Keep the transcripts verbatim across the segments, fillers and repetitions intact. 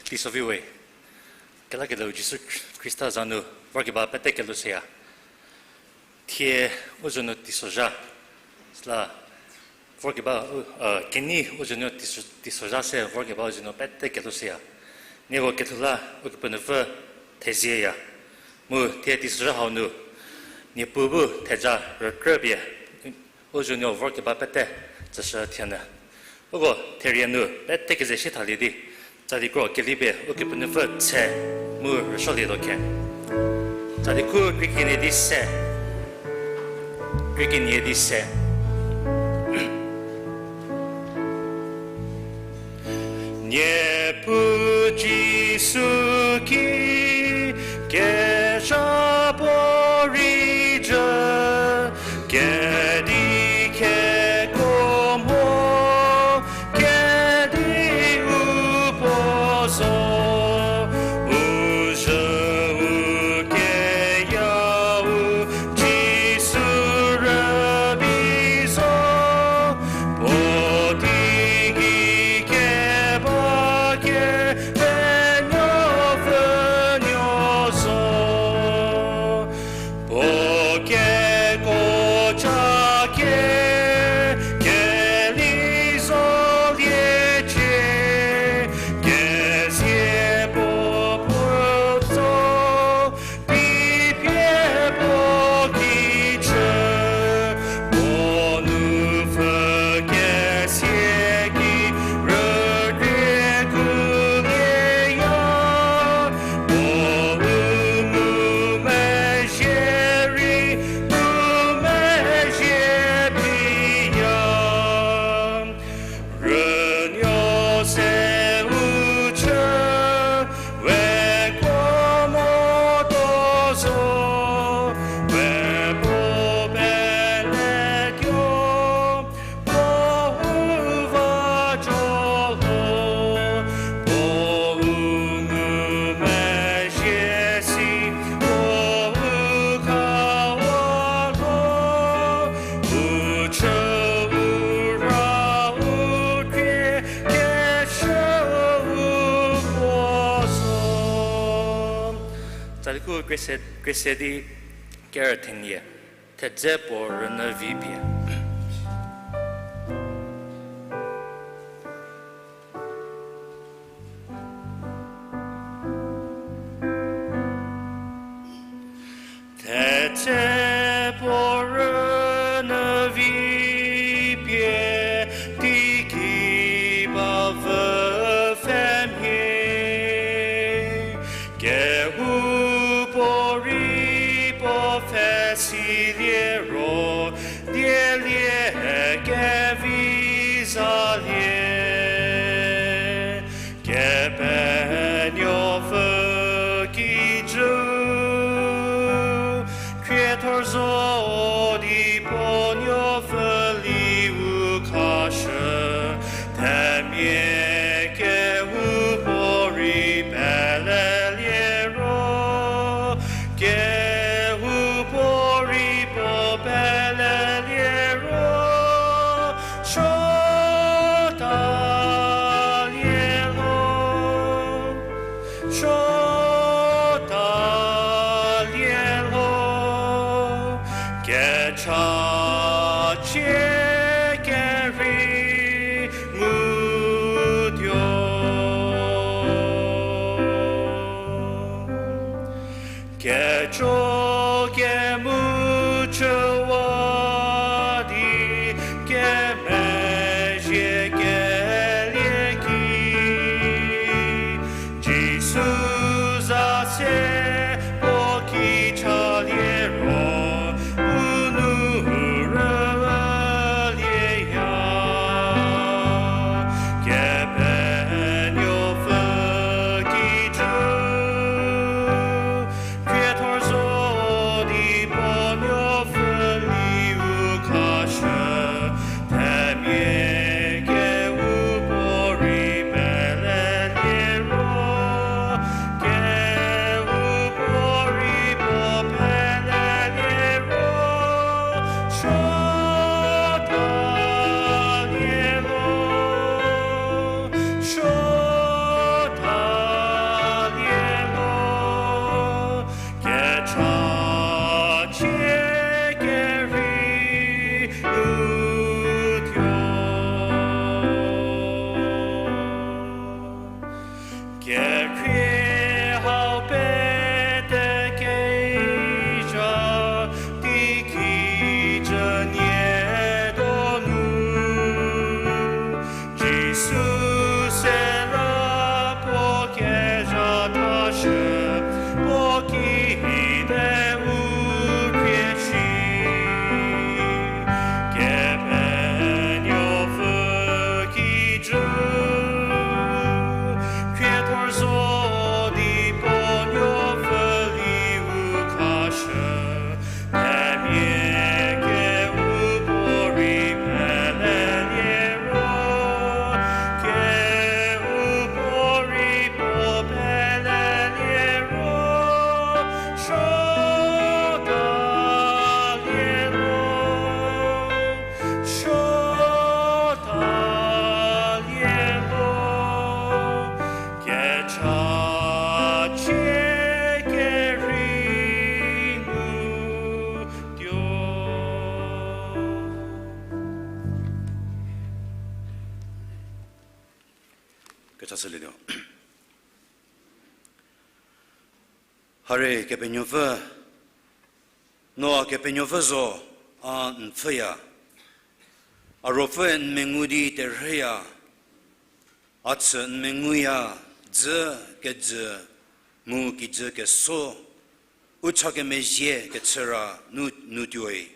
Teisovi we, kelakelie Jisu Khrista za nu vorkeba pete kelhou shüya. Thie u zho nu teisozha, süla vorkeba, u, kenei u zho nu teiso-, teisozha se vorkeba u zho nu pete kelhou shüya. Nieko kelhou la Ukepenuopfü thezieya. Mu thie teisozha hau nu, Niepuu bu theja rükrüpie u zho nu vorkeba pete tsüshü thienyü. Uko therie nu pete keze shi thalie di, tsali kro kelipie Ukepenuopfü tse mu rüsuolietuo khe. Tsali khu krie kenie di se, krie kenie di se. Niepuu Jisu ki kezha puo rei jü, kedi kekuo mo, kedi u puo zo, u zhü u keyau Jisu rübei zo, puo teigei keba Kepenuopfü Nuo zo. Puo kekuo ca kie, keli zolie cie, kezie puo puo tso, pipie puo ki chü, puo nu pfü kesie ki rükrie kuolieya, puo u ngumezhie rei ngumezhie pie ya. Rünuo se u chü, we kuo motuo zo, we puo peletuo, puo u va jo lo, puo u ngumezhie si, puo u khawa lo, u chü u ra u khrie keshü u puo zo. Tsali khu krie se, krie se di kerü thenie, thedze puo rünyü vi pie. Thedze puo rünyü vi pie, teiki ba vü pfhemhie, kehoupuorei puo pfhe silie ro, dielie kevi zalie. Kepenuopfü kijü, khriethor zo di puo nuopfü liu khashü, themia kehoupuorei pelelie ro, kehoupuorei puo pelelie ro, chota lie lho, chota lie lho, kecha chie kerhei ngutuo. Kejo kemu chüwa di kemezhie kelie ki, Jisu za se puo ki chalie ro, u nu rüü Chashülietuo. Hare Kepenuopfü, no a Kepenuopfü zo, a n pfhüya. A ruopfüe n mengu di terhüya. A chü n menguya, dzü, kejü, mu kijü keso, u cha kemezhie kechüra nu, nu tuoi.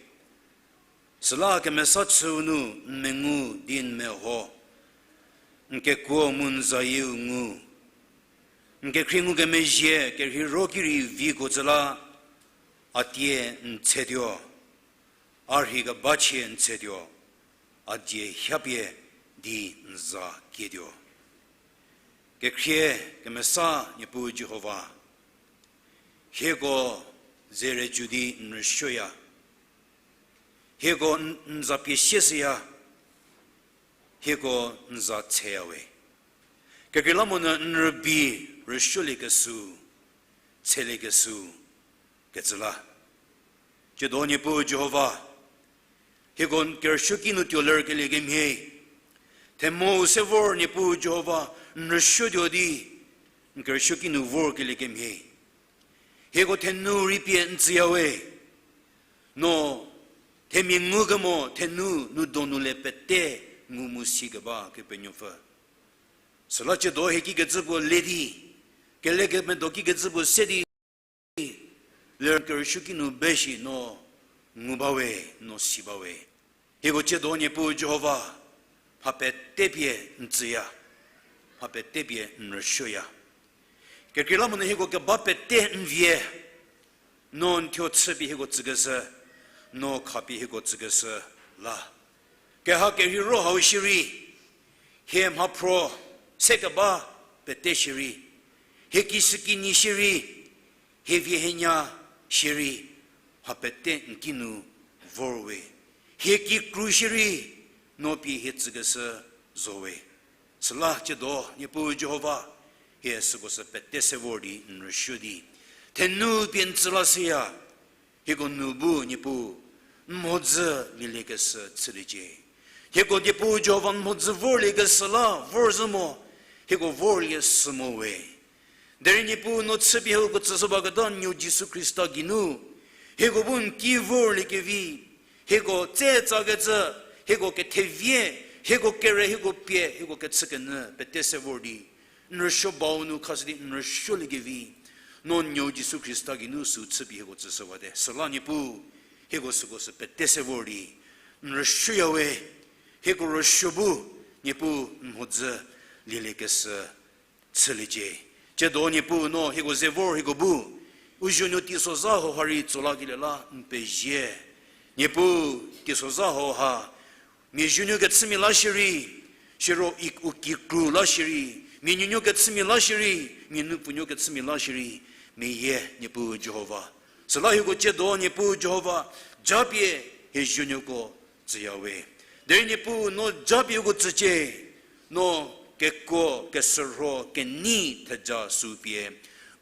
Süla kemesa chüu nu n mengu di n meho, n kekuo mu n zayieu ngu. N kekhrie ngukemezhie kerheiro ki rei viko tsü la, a tie n tsetuo, a rhi kebachie n tsetuo, a dzie hiapie di n za kietuo. Kekhrie kemesa Niepuu Jihova, hieko ze rücü di n rüsuoya. Hieko n, n za pie sieshüya. Hieko n za tseya we. Kekreilamonyü n rübei rüsuoliekeshü, tseliekeshü kecü la. Tsiedo Niepuu Jihova, hieko n kerüsuoki nu tuolerkelie kemhie, themou se vor Niepuu Jihova, n rüsuotuo di n kerüsuoki nu vorkelie kemhie. Hieko thenu rei pie n tsüya we. No themia ngukemo thenu nu donu le pete ngu mu si keba Kepenuopfü. Süla tsiedo hie kikecü puo le di, kele kemedo kikecü puo se di, ler kerüsuoki nu be shi no ngu ba we, no si ba we. Hieko tsiedo Niepuu Jihova, mha pete pie n tsüya, mha pete pie n rüsuoya. Kekreilamonyü hieko keba pete n vie, no n thuo chüpie hieko tsükeshü, no khapie hieko tsükeshü la. Keha kerheiro hau shierei, hie mhaphro se keba pete shierei, hie kishükinyi shierei, hie vie hie nya shierei, mha pete n kinu vor we. Hie kikru shierei, no pie hie tsükeshü zo we. Süla tsiedo Niepuu Jihova, hie süko sü pete se vor di n rüsuo di, thenu pie n tsü la shüya. Hieko nu bu Niepuu, n mhodzü lieliekeshü chüliecie. Hieko Niepuu Jihova n mhodzü vorliekeshü la vor zhü mo, hieko vorlie sü mo we. Derei Niepuu no chüpie hieko tsüshü baketa n nuo Jisu Khrista geinu, hieko bu n ki vorliekevi, hieko tsetsakecü, hieko kethevie, hieko kere, hieko pie, hieko kechükenyü pete se vor di, n rüsuo bau nu khashü di n rüsuoliekevi, no n nuo Jisu Khrista geinu sü chüpie hieko tsüshüwate. Süla Niepuu, hieko süko sü pete se vor di n rüsuoya we, hieko rüsuo bu Niepuu n mhodzü lieliekeshü chüliecie. Tsiedo Niepuu no hieko ze vor hieko bu u zuonuo teisozha hau ha rei tso lakelie la n pezie. Niepuu, teisozha hau ha mia zuonuo kechümia la shierei, siro u kikru la shierei, mia nuonuo kechümia la shierei, mia nuopuonuo kechümia la shierei, meyie Niepuu Jihova. Süla hieko tsiedo Niepuu Jihova, japie hie zuonuoko tsüya we. Derei Niepuu no japie uko tsücie, no kekuo kesürho kenei theja sü pie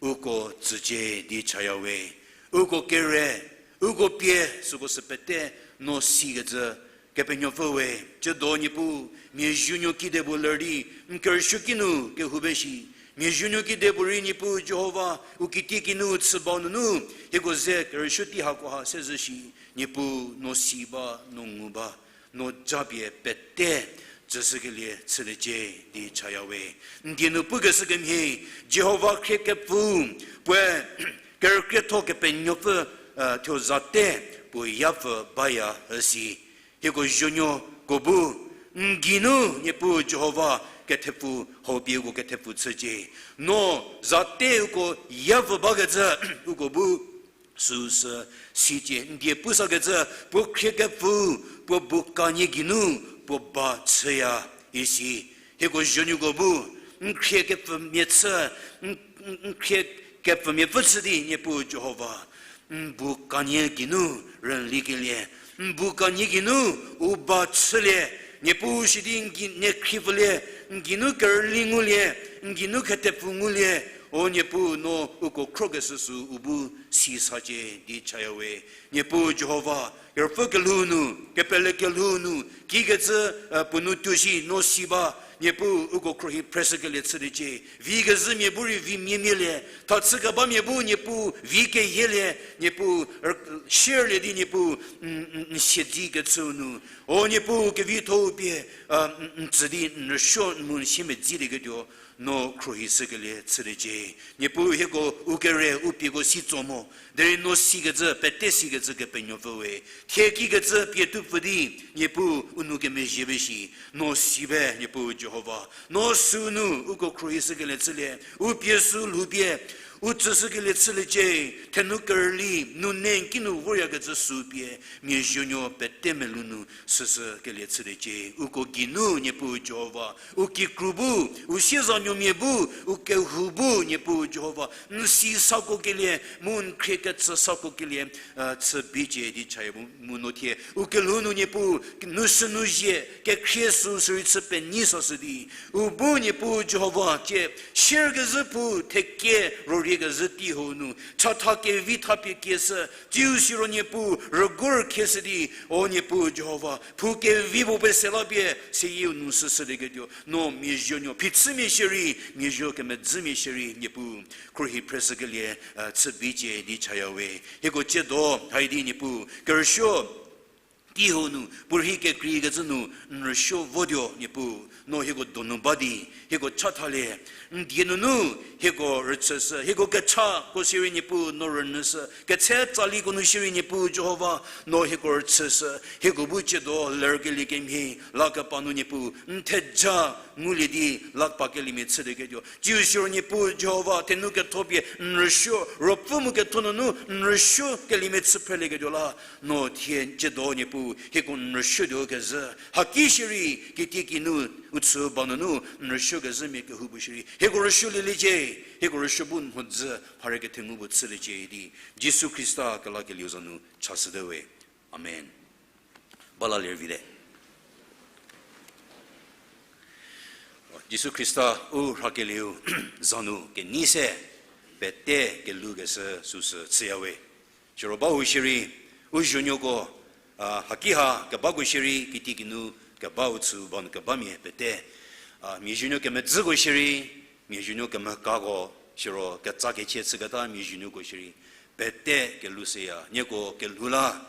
uko tsücie di chaya we. Uko kere, uko pie süko sü pete no sikecü Kepenuopfü we. Tsiedo Niepuu, mia zuonuo kedipuo ler di n kerüsuoki nu kehou be shi, mia zuonuo kedipuo rei Niepuu Jihova, u kitiekinu chü bau nunu, hieko ze kerüsuo tei hakoha se zhü shi, Niepuu no si ba, no ngu ba, no japie pete tsüshükelie chüliecie di chaya we. N die nu pukeshü kemhie, Jihova khriekepfü, puoe kerükrietho Kepenuopfü, eh, thuo zate puo yapfü baya üsi. Hieko zuonuoko bu n geinu Niepuu Jihova kethepfu hau pie uko kethepfu chücie. No zate uko yapfü bakecü uko bu süsü sicie. N die pusakecü puo khriekepfü, puo bu kanie geinu puo ba chüya isi. Hieko zuonuoko bu n khrie kepfümia chü, n, n, n khrie kepfümia pfü chü di Niepuu Jihova, n bu kanie geinu rüli kelie, n bu kanie geinu u ba chülie, Niepuu sidi n gei nie khriepfülie, n geinu kerüli ngulie, n geinu kethepfu ngulie, o Niepuu no uko khrokeshü sü u bu si sacie di chaya we. Niepuu Jihova, kerüpfü kelhou nu, kepele kelhou nu, kikecü, eh, puo nu tuo shi no si ba, Niepuu uko khruohi phreshükelie chüliecie. Vi kezhü mia bu rei vi miemielie, thachü kebamia bu Niepuu vi keyielie, Niepuu, er, shierlie di Niepuu, n, n, n siedzi kechüu nu. O Niepuu kevitho-u pie, a, n, n tsü di n rüsuo mu n siemedzilieketuo, no khruohi shükelie chüliecie. Niepuu hieko u kere u pieko si tso mo, derei no sikecü, pete sikecü Kepenuopfü we. Thie kikecü pie tupfü di, Niepuu u nou kemezhie ba shi, no si ba Niepuu Jihova. No süu nu uko khruohi shükelie chülie, u pie sü lhou pie, u tsüshükelie chüliecie, thenu kerüli, nune n kinu voryakecü sü pie, mia zuonuo pete melou nu süshükelie chüliecie. Uko geinu Niepuu Jihova, u kikru bu, u siezanuomia bu, u kehou bu Niepuu Jihova, n si sakokelie, mu n khrie kechü sakokelie, a, chü bicie di chaya mu, mu no thie u kelhou nu Niepuu, nu sünu zie, kekhrie süu sürei chü penyi sashü di, u bu Niepuu Jihova tie, shierkezhü phu thekie rorie kezhü tei hau nu, chatha kevi thapie kieshü, tsiu siro Niepuu rügu rükhieshü di, o Niepuu Jihova, phu kevi puo pese la pie, seyieu nu süshülieketuo, no mia zuonuo phichümia shierei, mia zuo kemedzümia shierei, Niepuu, khruohi phreshükelie, a, chü bicie di chaya we. Hieko tsiedo, haidi Niepuu, kerüsuo, tei hau nu, puorhi kekreikecü nu, n rüsuo votuo Niepuu, no hieko donu ba di, hieko chathalie, n die nunu, hieko rüchüshü, hieko kechako shierei Niepuu, no rünyüshü, ketse tsaliko nu shierei Niepuu Jihova, no hieko rüchüshü, hieko bu tsiedo lerkelie kemhie, la kepa nu Niepuu, n theja ngulie di, la kepakeliemia chülieketuo. Tsiu siro Niepuu Jihova, thenu ketho pie, n rüsuo, ruopfü mu ketho nunu, n rüsuo keliemia chü phrelieketuo la, no thie tsiedo Niepuu, hieko n rüsuotuo kezhü. Haki shierei, kitiekinu, u chü ba nunu, n rüsuo kezhü mia kehoupuo shierei. Hieko rüsuolieliecie, hieko rüsuo bu n mhodzü, mharei kethengu bu chüliecie di. Jisu Khrista kelakelieu za nu chashüte we. Amen. Ba la lervite. Jisu Khrista u rhakelieu za nu kenei se pete kelhoukeshü süsü chüya we. Siro ba u shierei, u zuonuoko, a, haki ha kebako shierei, kitiekinu kebau chü ba nu kebamia pete, a, mia zuonuo kemedzüko shierei, mia zuonuo kemekako, siro ketsa kechie chüketa mia zuonuoko shierei, pete kelhou seya, nieko kelhou la,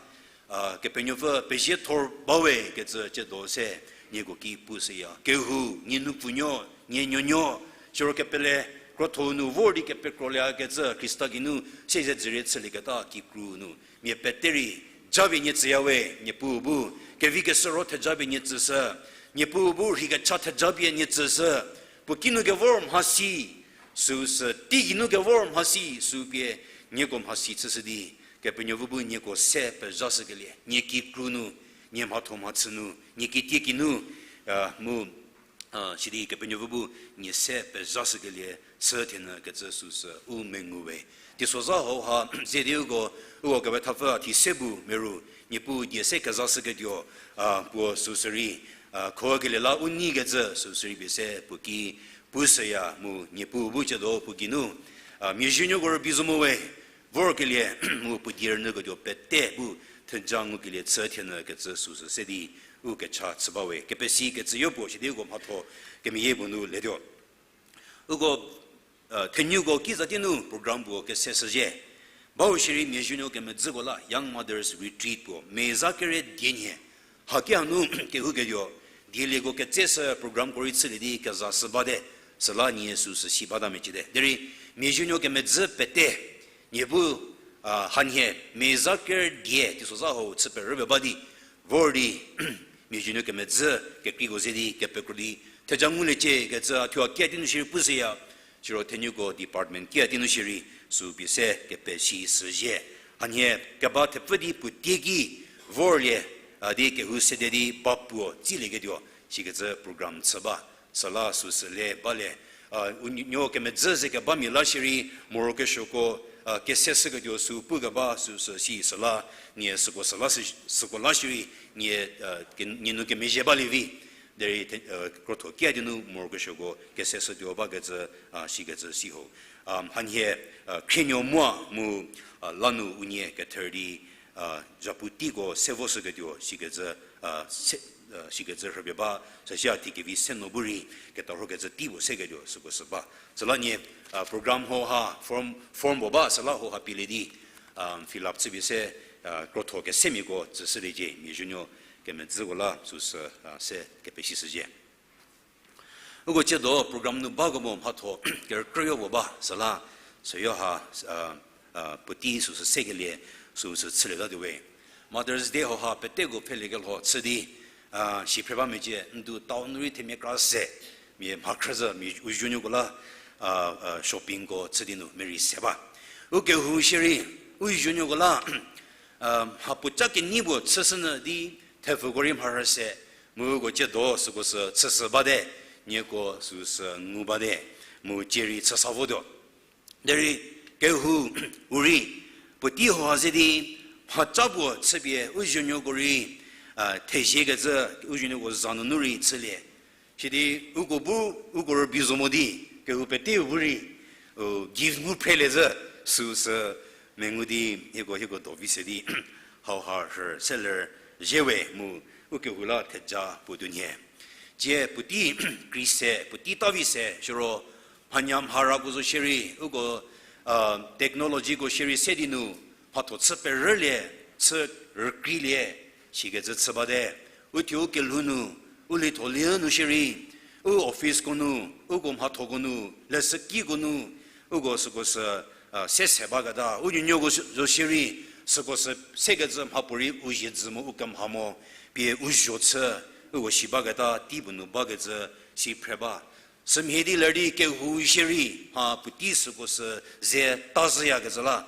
a, Kepenuopfü pezie thor bawe kecü tsiedo se, nieko ki pu seya. Kehou, nie nupfunuo, nie nuonuo, siro kepele krotho nu vor di kepekrolie-ükecü Khrista geinu, siezedzürie chülieketa kikru nu. Mia pete rei, japie nie tsüya we, Niepuu bu, kevi kesüro thejapie nie tsüshü, Niepuu bu rheikecha thejapie nie tsüshü, puo kinu kevor mhasi, süsü, tei geinu kevor mhasi, sü pie, nieko mhasi chüshü di, Kepenuopfü bu nieko se pezhashükelie, nie kikru nu, nie mhatho mhachü nu, nie kitiekinu, a, mu, a, sidi Kepenuopfü bu nie se pezhashükelie, chü thienyü kecü süsü u mengu we. Teisozha hauha, ze di uko, uko kepethapfü a thie se bu meru, Niepuu die se kezashüketuo, a, puo süsü rei, a, khokelie la u neikecü süsü rei pie se puo ki pu seya mu Niepuu bu tsiedo puo geinu, a, mia zuonuoko rübei zo mo we, vorkelie, mu puo die rünyüketuo pete bu theja ngukelie chü thienyü kecü süsü se di u kecha chü ba we. Kepesikecü yopuo sidi uko mhatho kemeyie puo nu letuo. Uko, a, thenuko kiza tie nu program puo kese shüzhie. Bau shierei mia zuonuo kemedzüko la Young Mothers Retreat puo meza kere die nhie. Haki hanu kehouketuo, dielieko ketseshü programko rei chülie di kezashü bate, süla nie süsü si bata meciete. Derei mia zuonuo kemedzü pete, nie bu, a, hanhie meza kere die teisozha hau chü perüpie ba di, vor di, mia zuonuo kemedzü kekreiko ze di kepekro di, theja nguliecie kecü a thuo a kia tie nu shierei pu seya, siro thenuko department kia tie nu shierei, sü pie se kepesi shüzhie. Hanhie keba thepfü di puo teiki vorlie, a, di kehou sede di ba puo tsilieketuo, sikecü program chü ba. Süla süsü le balie, a, u nuo kemedzü ze kebamia la shierei, morokesuoko, a, kese shüketuo sü pukeba süsü si süla, nie süko süla sü, süko la shierei, nie, a, ke, nie nu kemezhie balie vi. Derei the, a, krotho kia die nu morokesuoko kese shütuo bakecü, a, sikecü si ho. A, hanhie, a, khrinuo mua mu, a, lanu unie kether di, a, zhapu teiko se voshüketuo sikecü, a, se, sikecü rhüpie ba, süsia thie kevi se no bu rei, ketarhokecü tei puo seketuo süko sü ba. Süla nie, program hauha, form, form puo ba, süla hauha pielie di, fill up chüpie se, krotho kesemiako tsüshüliecie, mia zuonuo kemedzüko la süsü, se kepesishücie. Uko tsiedo program nu bakemo mhatho kerükrüyo puo ba, süla, süyo ha, puotei süsü sekelie, süsü chülietatuo we. Mother's Day hauha peteko pfheliekelo chü di, si phre ba mecie, ndu town nu rei themia kra se, mia mhakhrüzhü, mia u zuonuoko la, shoppingko chü di nu merei se ba. U kehou shierei, u zuonuoko la, mhapuoca kenei puo chüshünyü di, thepfuko rei mharhü se, mu uko tsiedo süko sü chüshü bate, nieko süsü ngu bate, mu tsie rei chüsa votuo. Derei kehou u rei, puotei hauha ze di, mhaca puo chüpie u zuonuoko rei, theziekecü, u zuonuoko za nunu rei chülie. Sidi uko bu, uko rübei zo mo di, kehou peteu bu rei, gift ngu phrelie zhü, süsü mengu di, hieko, hieko do vi se di, hauha rhü seler zhie we mu, u kehou la theja puo tuo nhie. Tsie puotei krei se, puotei tavi se, siro, mhanya mharako zo shierei, uko, technologyko shierei se di nu, mhatho chü perülie, chü rükreilie, sikecü chü bate. Uthuo u kelhou nu, u lietho lie nu shierei, u officeko nu, uko mhathoko nu, leshükiko nu, uko süko sü, se se baketa, u nuonuoko zo shierei, süko sü sekecü mhapuorei u zhie dzü mo u kemha mo, pie u zho chü, uko si baketa, tei puo nu bakecü, si phre ba. Sümhie di ler di kehou shierei, mha puotei süko sü ze tazhüyakecü la,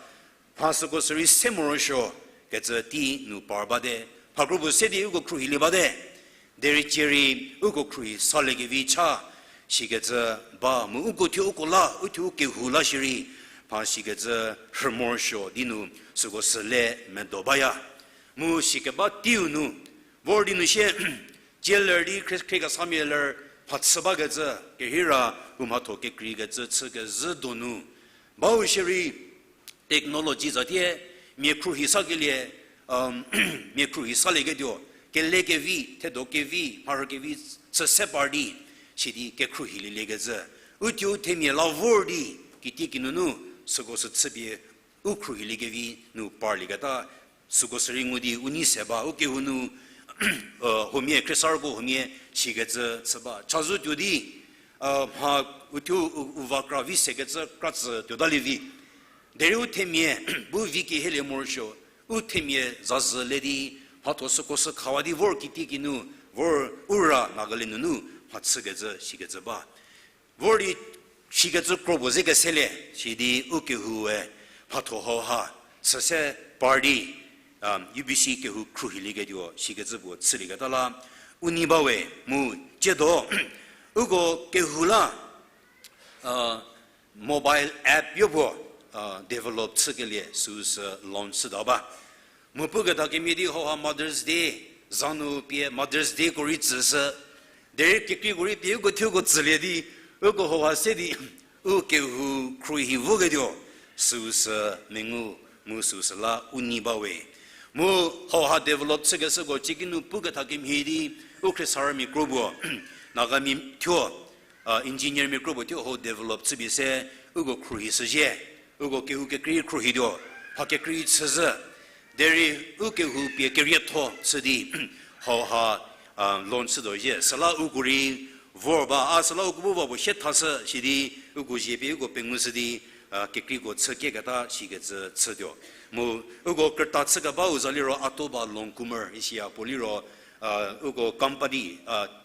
mha süko sü rei se morosuo kecü tei nu par bate, mha kropuo se di uko khruohilie bate, derei tsie rei uko khruohi saliekevi cha, sikecü ba mu uko thuo uko la, uthuo u kehou la shierei, mha sikecü rhü morosuo di nu süko sü le medo baya. Mu sikeba teiu nu, vor di nu sie, tsie ler di khrie, khriekesamia ler mhachü bakecü, kehira u mhatho kekreikecü chü kezhü donu. Bau shierei technology zatie, mia khruohi sakelie, mia khruohi salieketuo, kelekevi, thedo kevi, mharhü kevi, chü se par di, sidi kekhruohilieliekecü. Uthuo themia la vor di, kitiekinu nu, süko sü chüpie, u khruohiliekevi nu parlieketa, süko sü rei ngu di u nei se ba, u kehou nu, huomia khriesarüko huomia sikecü chü ba. Chazou tuo di, mha uthuo u, u va kra vi sekecü kra tsü tuotalie vi. Derei u themia, bu vi kehielie morosuo, u themia zazhü le di, mhatho süko sü khawa di vor kitiekinu, vor u ra Nagaland nunu, mhachükecü sikecü ba. Vor di sikecü kro puo ze keselie, sidi u kehoue mhatho hauha, süse par di, UBC kehou khruohilieketuo sikecü puo chülieketa la, u nei ba we mu tsiedo, uko kehou la, mobile app yopuo, develop chükelie süsü launch chüta ba. Mu puketa kemhie di hauha Mother's Day, za nu pie Mother's Day ko rei tsüshü, derei kekreiko rei pie uko thuoko tsülie di, uko hauha se di, u kehou khruohi voketuo, süsü mengu, mu süsü la u nei ba we. Mu hauha develop chükeshüko ciekinu puketa kemhie di, u khriesarümia kro puo, Nagamia thuo, engineermia kro puo thuo hau develop chüpie se, uko khruohi shüzhie, uko kehou kekrei khruohituo, mha kekrei chüzhü, derei u kehou pie kerietho chü di, hauha, launch chütuo zhie, süla uko rei vor ba, a süla uko bu va puo sie thashü sidi, uko zie pie uko pengushü di, kekreiko chü kieketa sikecü chütuo. Mu uko krüta chükebau za liro Atoba Longkumer isiya puo liro, uko company,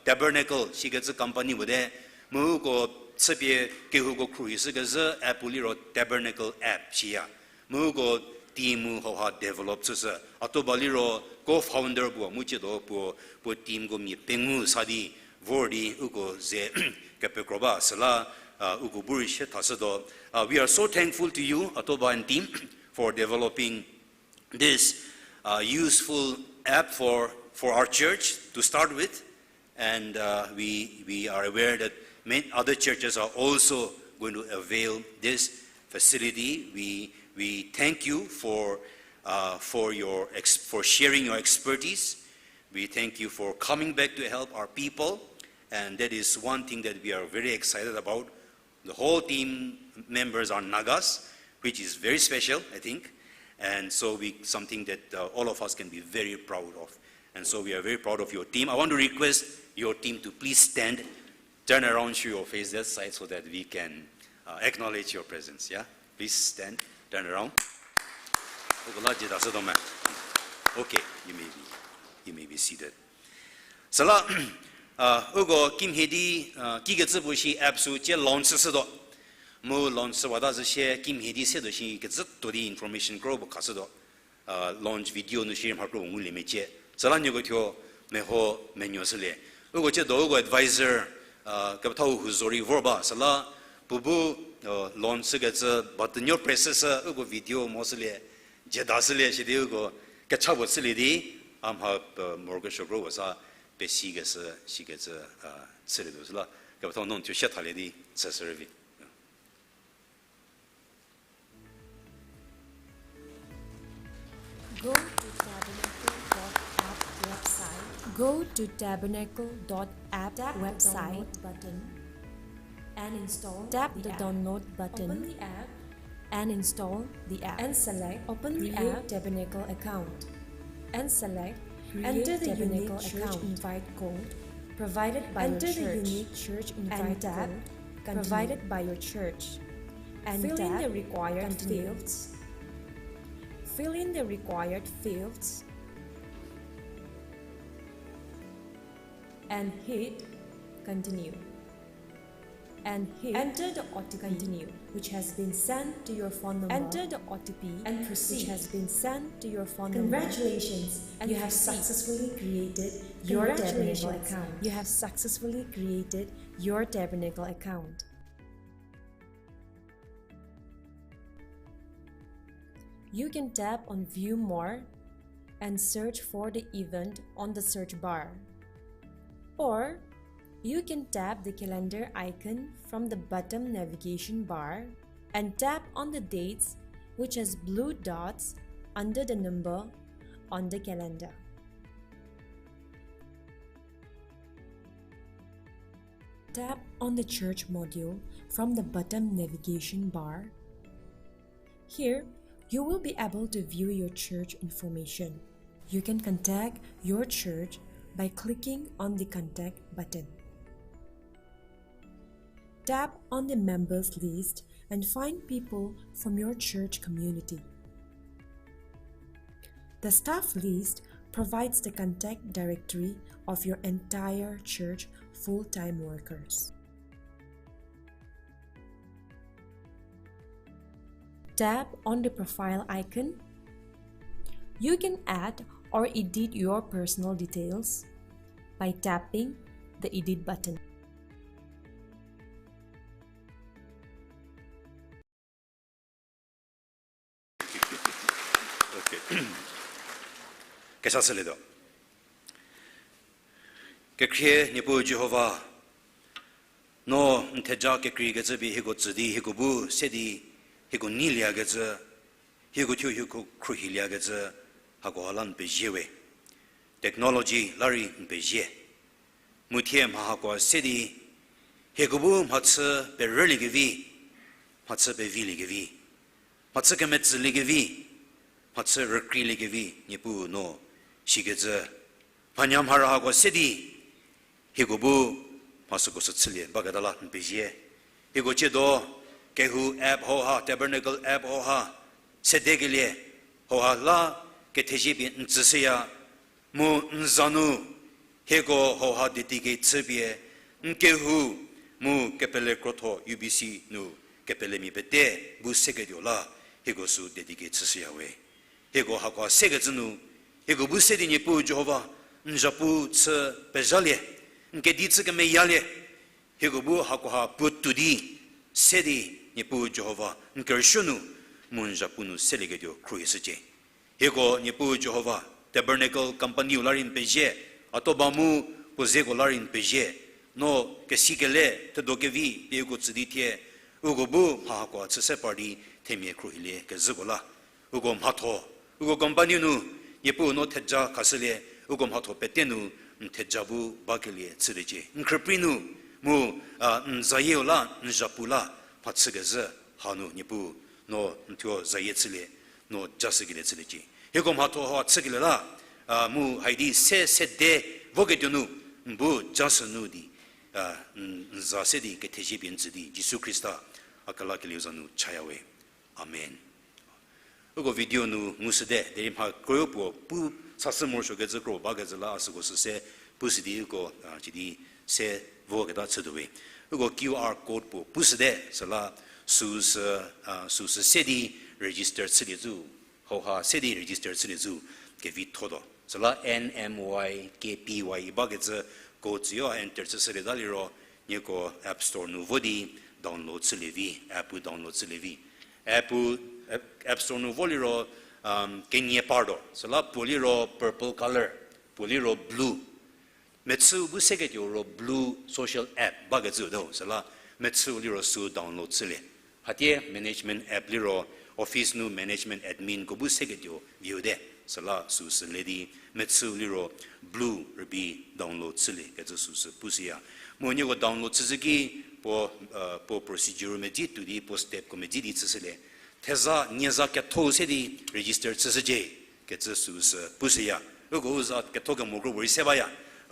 Tabernacle sikecü company puo te, mu uko chüpie kehouko khruohishükezhü app puo liro Tabernacle app siya. Mu uko team mu hauha develop chüshü. Atoba liro co-founder puo mu tsiedo puo, puo teamko mia pengou sa di vor di uko ze kepekro ba süla, uko bu rei sie thashütuo. We are so thankful to you, Atoba and team, for developing this, uh, useful app for, for our church to start with. And, uh, we, we are aware that many other churches are also going to avail this facility. We, we thank you for, uh, for your ex-, for sharing your expertise. We thank you for coming back to help our people, and that is one thing that we are very excited about. The whole team members are Nagas, which is very special, I think, and so we, something that, uh, all of us can be very proud of. And so we are very proud of your team. I want to request your team to please stand, turn around, show your face that side so that we can, uh, acknowledge your presence, yeah? Please stand, turn around. Uko la jüta shütuo me. Okay, you may be, you may be seated. Süla, uh, uko kimhie di, uh, kikecü puo shi app sü cie launch shütuo. Mu launch shüwata zhü shie kimhie di setuo shi kecü tuo di information kro puo khashütuo. Uh, launch video nu shierei mha kro ngulie mecie. Süla nieko thuo meho menuo shülie. Uko ciedo uko advisor, uh, kepethau huzo rei vor ba. Süla puo bu, uh, launch shükecü button nuo press shü uko video mo shülie, jüta shülie shidi uko kecha puo chülie di, a mha, uh, morokesuo kro puo sa pesikeshü, sikecü, uh, chülietuo süla. Kepethau no thuo sie thalie di, chüshü rüvi. Go to tabernacle dot app website. Go to tabernacle dot app website. Tap the download button and install the app. Tap the download button and install the app. And select Create Tabernacle account. And select Create Tabernacle account. Enter the unique church invite code provided by your church. Enter the unique church invite code provided by your church. And tap Continue. Fill in the required fields. Fill in the required fields and hit Continue. And hit Enter the O T P which has been sent to your phone number. Enter the O T P and proceed. Which has been sent to your phone number. Congratulations, you have successfully created your Tabernacle account. Congratulations, you have successfully created your Tabernacle account. You can tap on View More and search for the event on the search bar. Or you can tap the calendar icon from the bottom navigation bar and tap on the dates, which has blue dots under the number on the calendar. Tap on the church module from the bottom navigation bar. Here, you will be able to view your church information. You can contact your church by clicking on the contact button. Tap on the members list and find people from your church community. The staff list provides the contact directory of your entire church full-time workers. Tap on the profile icon. You can add or edit your personal details by tapping the edit button. Okay. Kesa sülietuo. Kekhrie Niepuu Jihova, no n theja kekreikecü pie hieko tsü di, hieko bu se di, hieko neiliekecü, hieko thuo hieko khruohiliekecü, hakoha la n pezie we. Technology la rei n pezie. Mu thie mha hakoha se di, hieko bu mhachü perüliekevi, mhachü peviliekevi, mhachü kemetsüliekevi, mhachü rükrieliekevi, Niepuu no sikecü mhanyamhara hako se di, hieko bu mha süko sü chülie baketa la n pezie. Hieko ciedo kehou app hauha, Tabernacle app hauha sedekelie, hauha la kethezie pie n tsüshüya, mu n za nu hieko hauha dedicate chüpie n kehou mu kepele krotho U B C nu kepelemia pete bu seketuo la hieko sü dedicate chüshüya we. Hieko hakoha sekecü nu, hieko bu se di Niepuu Jihova, n zhapu chü pezhalie, n kedi chü kemeyalie, hieko bu hakoha puotou di se di Niepuu Jihova n kerüsuo nu, mu n zhapu nu selieketuo khruohishücie. Hieko Niepuu Jihova, Tabernacle Company-u la rei n pezie, Atoba mu puo zeko la rei n pezie, no kesikele thedo kevi pie uko tsü di thie, uko bu mha hakoha chü se par di themia khruohilie kezhüko la uko mhatho, uko company nu Niepuu no theja khashülie, Uko mhatho pete nu n theja bu bakelie chüliecie. N khrüprei nu mu, a, n zayieu la, n zhapu la, mha chükezhü hanu Niepuu, no n thuo zayie chülie, no jashükelie chüliecie. Hieko mhatho ha chükelie la, a, mu haidi se sede voketuo nu, n bu jashü nu di, a, n, n za se di kethezie pie n tsü di, Jisu Khrista a kelakelieu za nu chayawe. Amen. Uko video nu ngushüte, derei mha kroyo puo pu sashü morosuokecü kro bakecü la a süko sü se pushü di uko, a, sidi se voketa chütuowe. Uko Q R code puo pushüte, süla süsü, a, süsü se di register chülie zü, hauha se di register chülie zü kevitho tuo. Süla N M Y K P Y bakecü code tsüyo enter chüshülieta liro, nieko App Store nu vo di download chülie vi, app-u download chülie vi. App-u, app, App Store nu vo liro, um, kenie partuo. Süla puo liro purple color, puo liro blue. Mechüu bu seketuo ro blue social app bakecü tuo. Süla mechüu liro sü download chülie. Hatie management app liro office nu management admin ko bu seketuo viute. Süla süsü le di mechüu liro blue rübei download chülie kecü süsü pushüya. Mu nieko download chüshü ki puo, uh, puo procedure medzi tuo di puo step ko medzi di chüshülie. Theza, nieza ketho se di register chüshücie kecü süsü pushüya. Uko u za ketho kemo kro puorei se baya.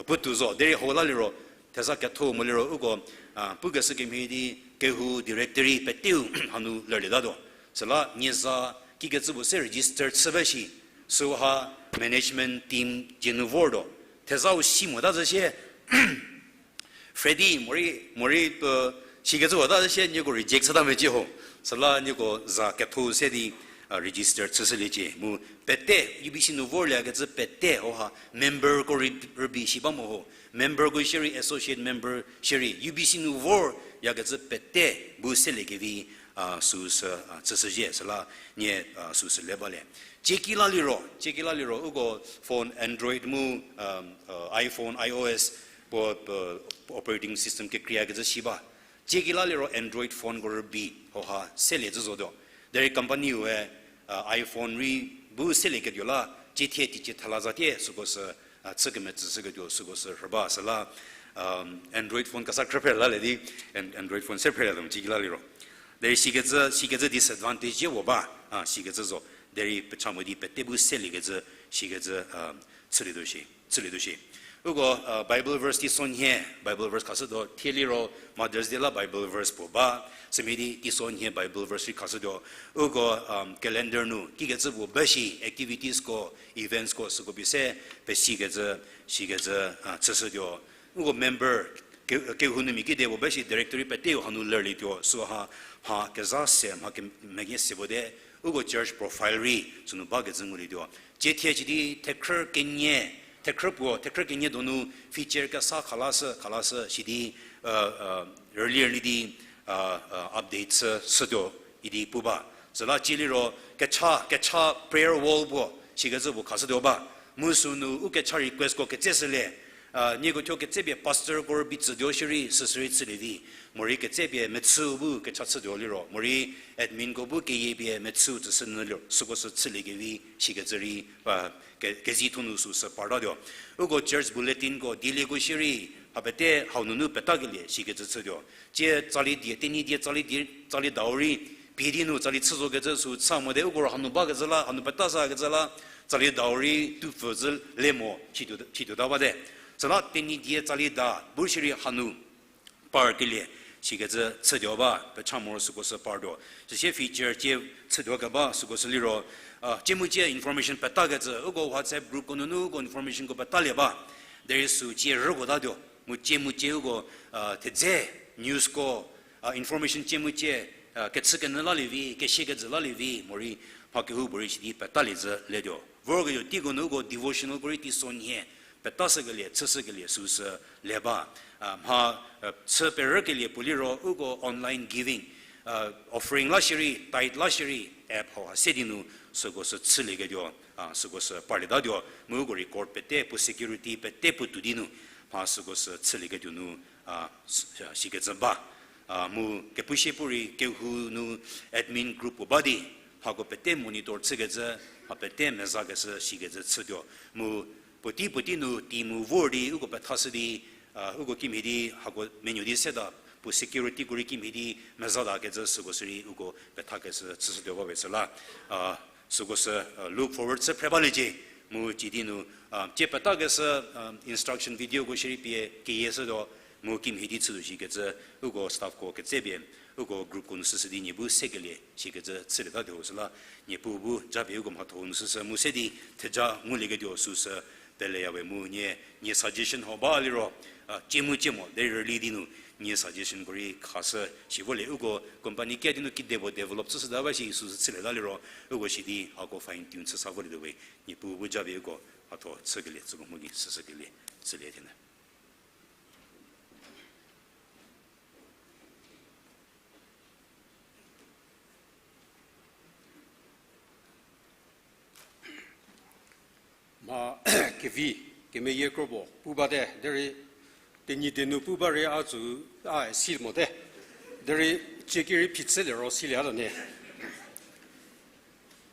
Puotou zo, derei hau la liro, theza ketho mo liro uko, a, pukeshü kemhie di kehou directory peteu hanu lerlietatuo. Süla nieza kikecü puo se register chü ba shi, süha management team dzie nu vortuo. Thezau si mota zhü sie, Freddy, morei, morei, uh, sikecü wata sie nieko reject chüta mecie ho. Süla nieko za ketho se di, uh, register chüshüliecie. Mu pete, U B C nu vorliekecü pete, oha, member ko rü-, rübei shi ba mo ho. Member ko shierei, associate member shierei, U B C nu voryakecü pete bu seliekevi, uh, süsü, uh, chüshüzhie. Süla nie, uh, süsü le balie. Ciekila liro, ciekila liro, uko phone Android mu, um, uh, iPhone, I O S, puo, puo operating system kekreikecü shi ba. Ciekila liro Android phone ko rübei, hoha, selie zhü zotuo. Derei company-u e, uh, iPhone rei bu selieketuo la, ciethie teicie thela zatie, süko sü, uh, chü kemetsüshüketuo, süko sü rhü ba, süla, um, Android phone kesa khrüphrelalie di, An-, Android phone se phrelalie tuo, ciekila liro. Derei sikecü, sikecü disadvantage-e wo ba, a, sikecü zo. Derei pecha mo di pete bu seliekecü, sikecü, a, chülietuo shi, chülietuo shi. Uko, a, Bible verse teisonhie, Bible verse khashütuo thie liro, Mother's Day la Bible verse puo ba, sümhie di teisonhie Bible verse rei khashütuo. Uko, um, calendar nu, kikecü puo ba shi, activities ko, events ko, süko pie se, pesikecü, sikecü, a, chüshütuo. Uko member, ke-, kehou nu mia kide puo ba shi directory peteu hanu lerlietuo, süha, mha kezha se, mha ke-, mekese puo de, uko church profile rei, sünu bakecü ngulietuo. Ciethie shi di thekhrü kenie, thekhrü puo, thekhrü kenie donu feature kesa khalashü, khalashü shi di, uh, uh, rüli rüli di, uh, uh, update chü, chütuo idi pu ba. Süla cie liro kecha, kecha prayer wall puo, sikecü puo khashütuo ba. Mu sünu u kecha request ko ketseshülie, a, nieko thuo ketsepie pastor ko rübei tsütuo shierei, süsü rei chülie vi. Morei ketsepie mechü bu kecha chütuo liro. Morei admin ko bu keyie pie mechü tsüshü nyü liro, süko sü chüliekevi, sikecü rei, a, ke-, kezei thonu süsü partatuo. Uko church bulletin ko, dielieko shierei, ha pete hau nunu petakelie, sikecü chütuo. Tie tsali die, Tenyidie tsali die, tsali dau rei, pie di nu tsali chü zokecü sü cha mo de, uko hanu bakecü la, hanu peta sakecü la, tsali dau rei tupfü zhü le mo, chituo, chituota ba de. Süla Tenyidie tsali da, bu shierei hanu parkelie, sikecü chütuo ba, pecha moro süko sü partuo. Süsie feature tie chütuo keba, süko sü liro, a, tie mu tie information petakecü, uko WhatsApp group ko nunu uko information ko petalie ba. Derei sü tie rüko tatuo, mu tie mu tie uko, a, thedze, news ko, a, information tie mu tie, a, kechükenyü lalie vi, kesiekejü lalie vi, morei mha kehoupuorei sidi petalie zhü letuo. Vorketuo teiko nu uko devotional ko rei teisonhie, petashükelie, chüshükelie süsü le ba. A, mha, a, chü perükelie puo liro uko online giving, a, offering la shierei, tithe la shierei, app hauha se di nu süko sü chülieketuo, a, süko sü parlietatuo, mu uko record pete, puo security pete puo tuo di nu, mha süko sü chülieketuo nu, a, s-, a, sikecü ba. A, mu kepushie puorei kehou nu admin group puo ba di, mhako pete monitor chükecü, mha pete mezakeshü sikecü chütuo, mu Puotei puotei nu team vor di uko pethashü di, a, uko kimhie di hako menuo di seta, puo securityko rei kimhie di mezata kecü süko sürei uko pethakeshü chüshütuo ba we süla, a, süko sü, a, look forward chü phre baliecie, mu cidi nu, a, tie petakeshü, a, instruction videoko shierei pie keyieshütuo, mu kimhie di chütuo shikecü, uko staffko ketsepie, uko groupko nu süsü di nie bu sekelie shikecü chülietatuo süla, Niepuu bu japie uko mhatho nu süsü mu se di theja ngulieketuo süsü peleya we mu nie, nie suggestion hau ba liro, a, cie mu cie mo derei rüli di nu nie suggestionko rei khashü shi volie uko company kedi nu kidepuo develop chüshüta ba shi süsü chülieta liro, uko shi di hako fine tune chü sa volietuo we, Niepuu bu japie uko mhatho chükelie tsüko mu ki süsükelie chülie thie. Mha kevi, kemeyie kro puo pu bate derei, Tenyidie nu pu ba rei a tsü, a si mote, derei cie ki rei phichülie ro silieta nie.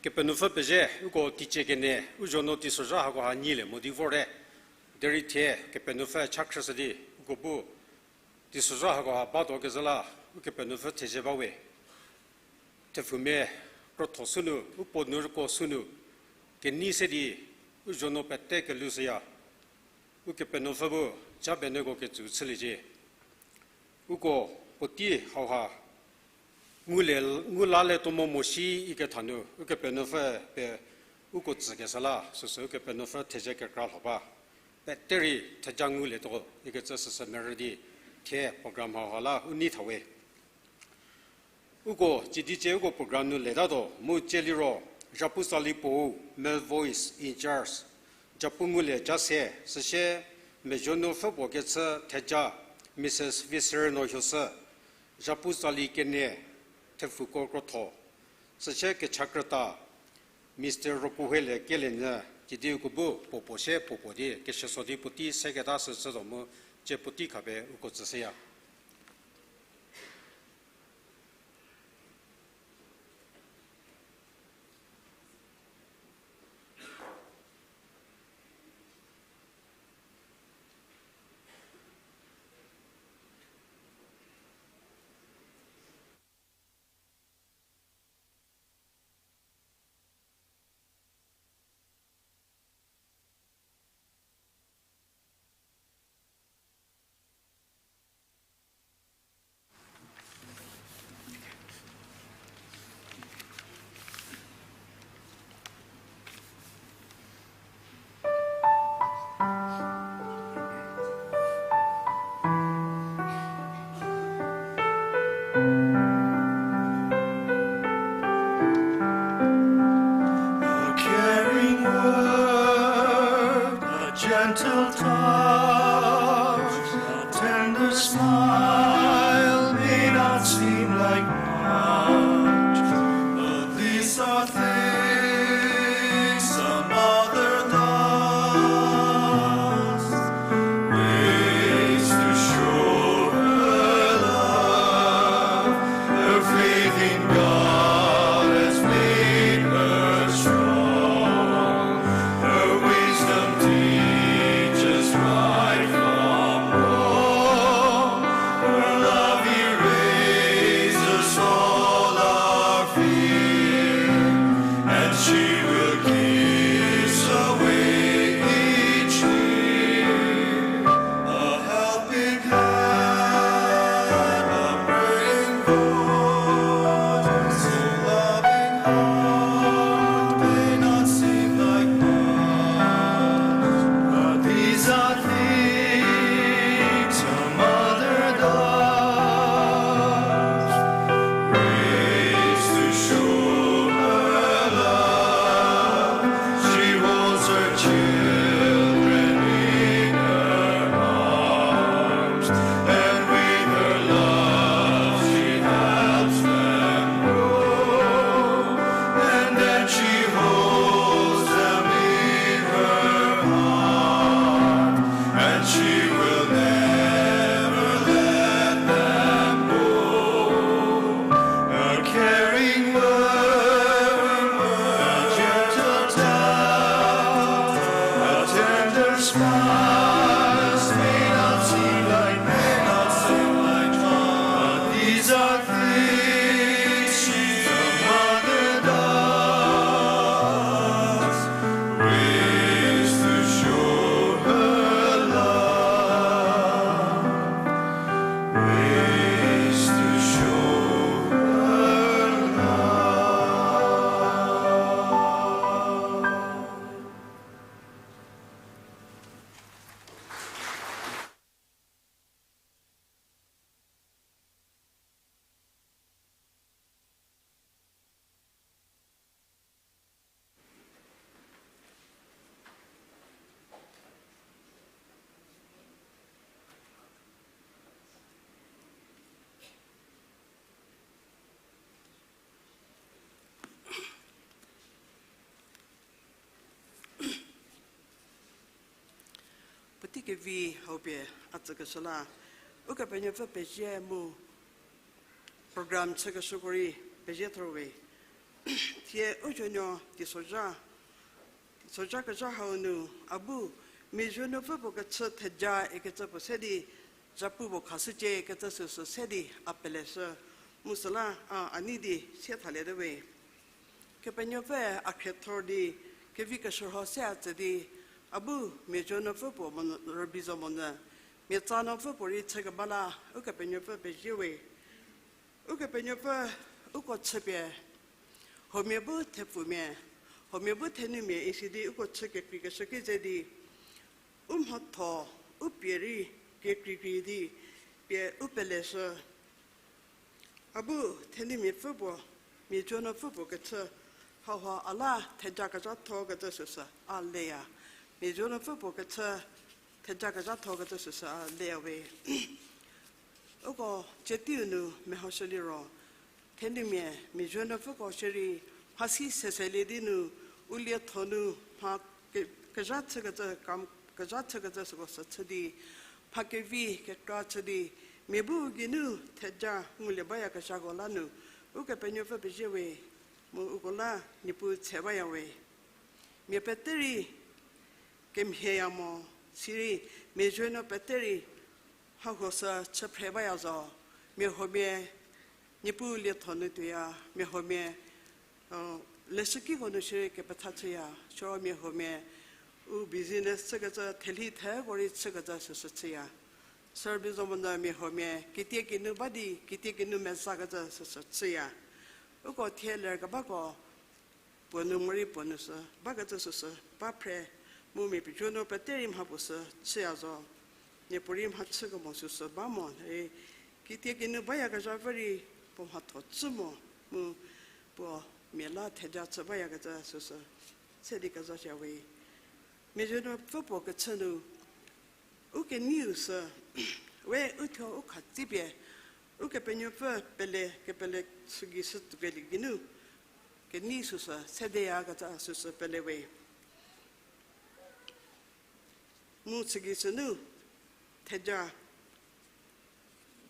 Kepenuopfü pezie, uko teicie kenie u zuonuo teisozha hakoha nyilie mo di vorte, derei thie Kepenuopfü cha khrüshü di, uko bu teisozha hakoha batuo kezhü la, Ukepenuopfü thezie ba we. Thepfumia krotho sünu, u puo nu rüko sünu, kenei se di, u zuonuo pete kelushüya. Ukepenuopfü bu, ja benuoko ketsü chüliecie. Uko puotei hauha, ngulie, ngu lalietuo mo mo shi iketha nu, Ukepenuopfü pie uko tsükeshü la, süsü Ukepenuopfü thezie kekra lho ba. Pete rei theja ngulietuo ikecü süsü merü di, thie program hauha la u nei tha we. Uko, cidi cie uko program nu letatuo, mu cie liro, Zhapu Tsali puou, Male Voice in Charge, Zhapu ngulie ja se, süsie, mezhonuopfü puo kechü theja, Mrs Viserno Hioshü, Zhapu Tsali kenie, thepfuko krotho, süsie kecha krüta, Mr Rokuohuolie Kielie nyü, cidi uko bu puo puo sie puo puo di, keseso di puotei seketa sü chütuo mu, cie puotei khapie uko tsüshüya. A caring word, a gentle touch, a tender smile may not seem like much, but these are things a mother does. Ways to show her love, her faith in God has made her strong. Her wisdom teaches right Smiles may not seem like, may not seem like fun, but these are things she does. Ways to show her love. Ways to show her love. Puotei kevi hau pie a tsükeshü la, Ukepenuopfü pezie mu program chükeshüko rei pezie thor we. Thie u zuonuo teisozha, teisozha kezha hau nu, a bu, mia zuonuopfü puo kechü theja ikecü puo se di, zapu puo khashücie ikecü süsü se di a peleshü. Mu süla a, a nei di sie thalie te we. Kepenuopfü a khriethor di, kevi keshürho se a tsü di, a bu mia zuonuopfü puo mo, rübei zo monyü, mia tsanuopfü puo rei chükeba la, Ukepenuopfü pezie we. Ukepenuopfü uko chüpie, huomia bu thepfumia, huomia bu thenumia isi di uko chü kekreikeshü ki ze di, u mhatho, u pie rei, kekreikrei di, pie u peleshü. A bu thenumiapfü puo, mia zuonuopfü puo kechü, hauha a la thejakezhatho kecü süsü a leya. Mia zuonuopfü puo kechü, thejakezhatho kecü süsü a leya we. Uko tsie teiu nu mehoshü liro, thenumia mia zuonuopfüko shierei, mhasi seselie di nu, u lietho nu mha ke-, kezha chükecü, kam kezha chükecü süko sü chü di, mha kevi kekra chü di, mia bu geinu theja ngulie bayakezhako la nu, Ukepenuopfü pezie we, mu uko la Niepuu tse baya we. Mia pete rei kemhieya mo, sirei mia zuonuo pete rei hahuo sü chü phre baya zo, mia huomia Niepuu lietho nu tuoya, mia huomia, leshükiko nu shierei kepetha chüya, siro mia huomia u business chükecü, thelhi theko rei chükecü süsü chüya. Sürbi zo monyü mia huomia kitie kinu ba di, kitie kinu mezakecü süsü chüya. Uko thie lerkebako puo nu morei puo nu sü bakecü süsü ba phre, mu mia zuonuo pete rei mha puo sü chüya zo. Niepuorei mha chükemo süsü ba mo, e, kitie kinu bayakezha pfü rei puo mhatho chü mo, mu puo mia la theja chü bayakecü süsü se di kezashüya we. Mia zuonuopfü puo kechü nu u keneiu sü, we u thuo u khatsipie, Ukepenuopfü pele kepele sügei shütuokelie geinu, kenei süsü sedeyakecü süsü pele we. Mu sügei sünu theja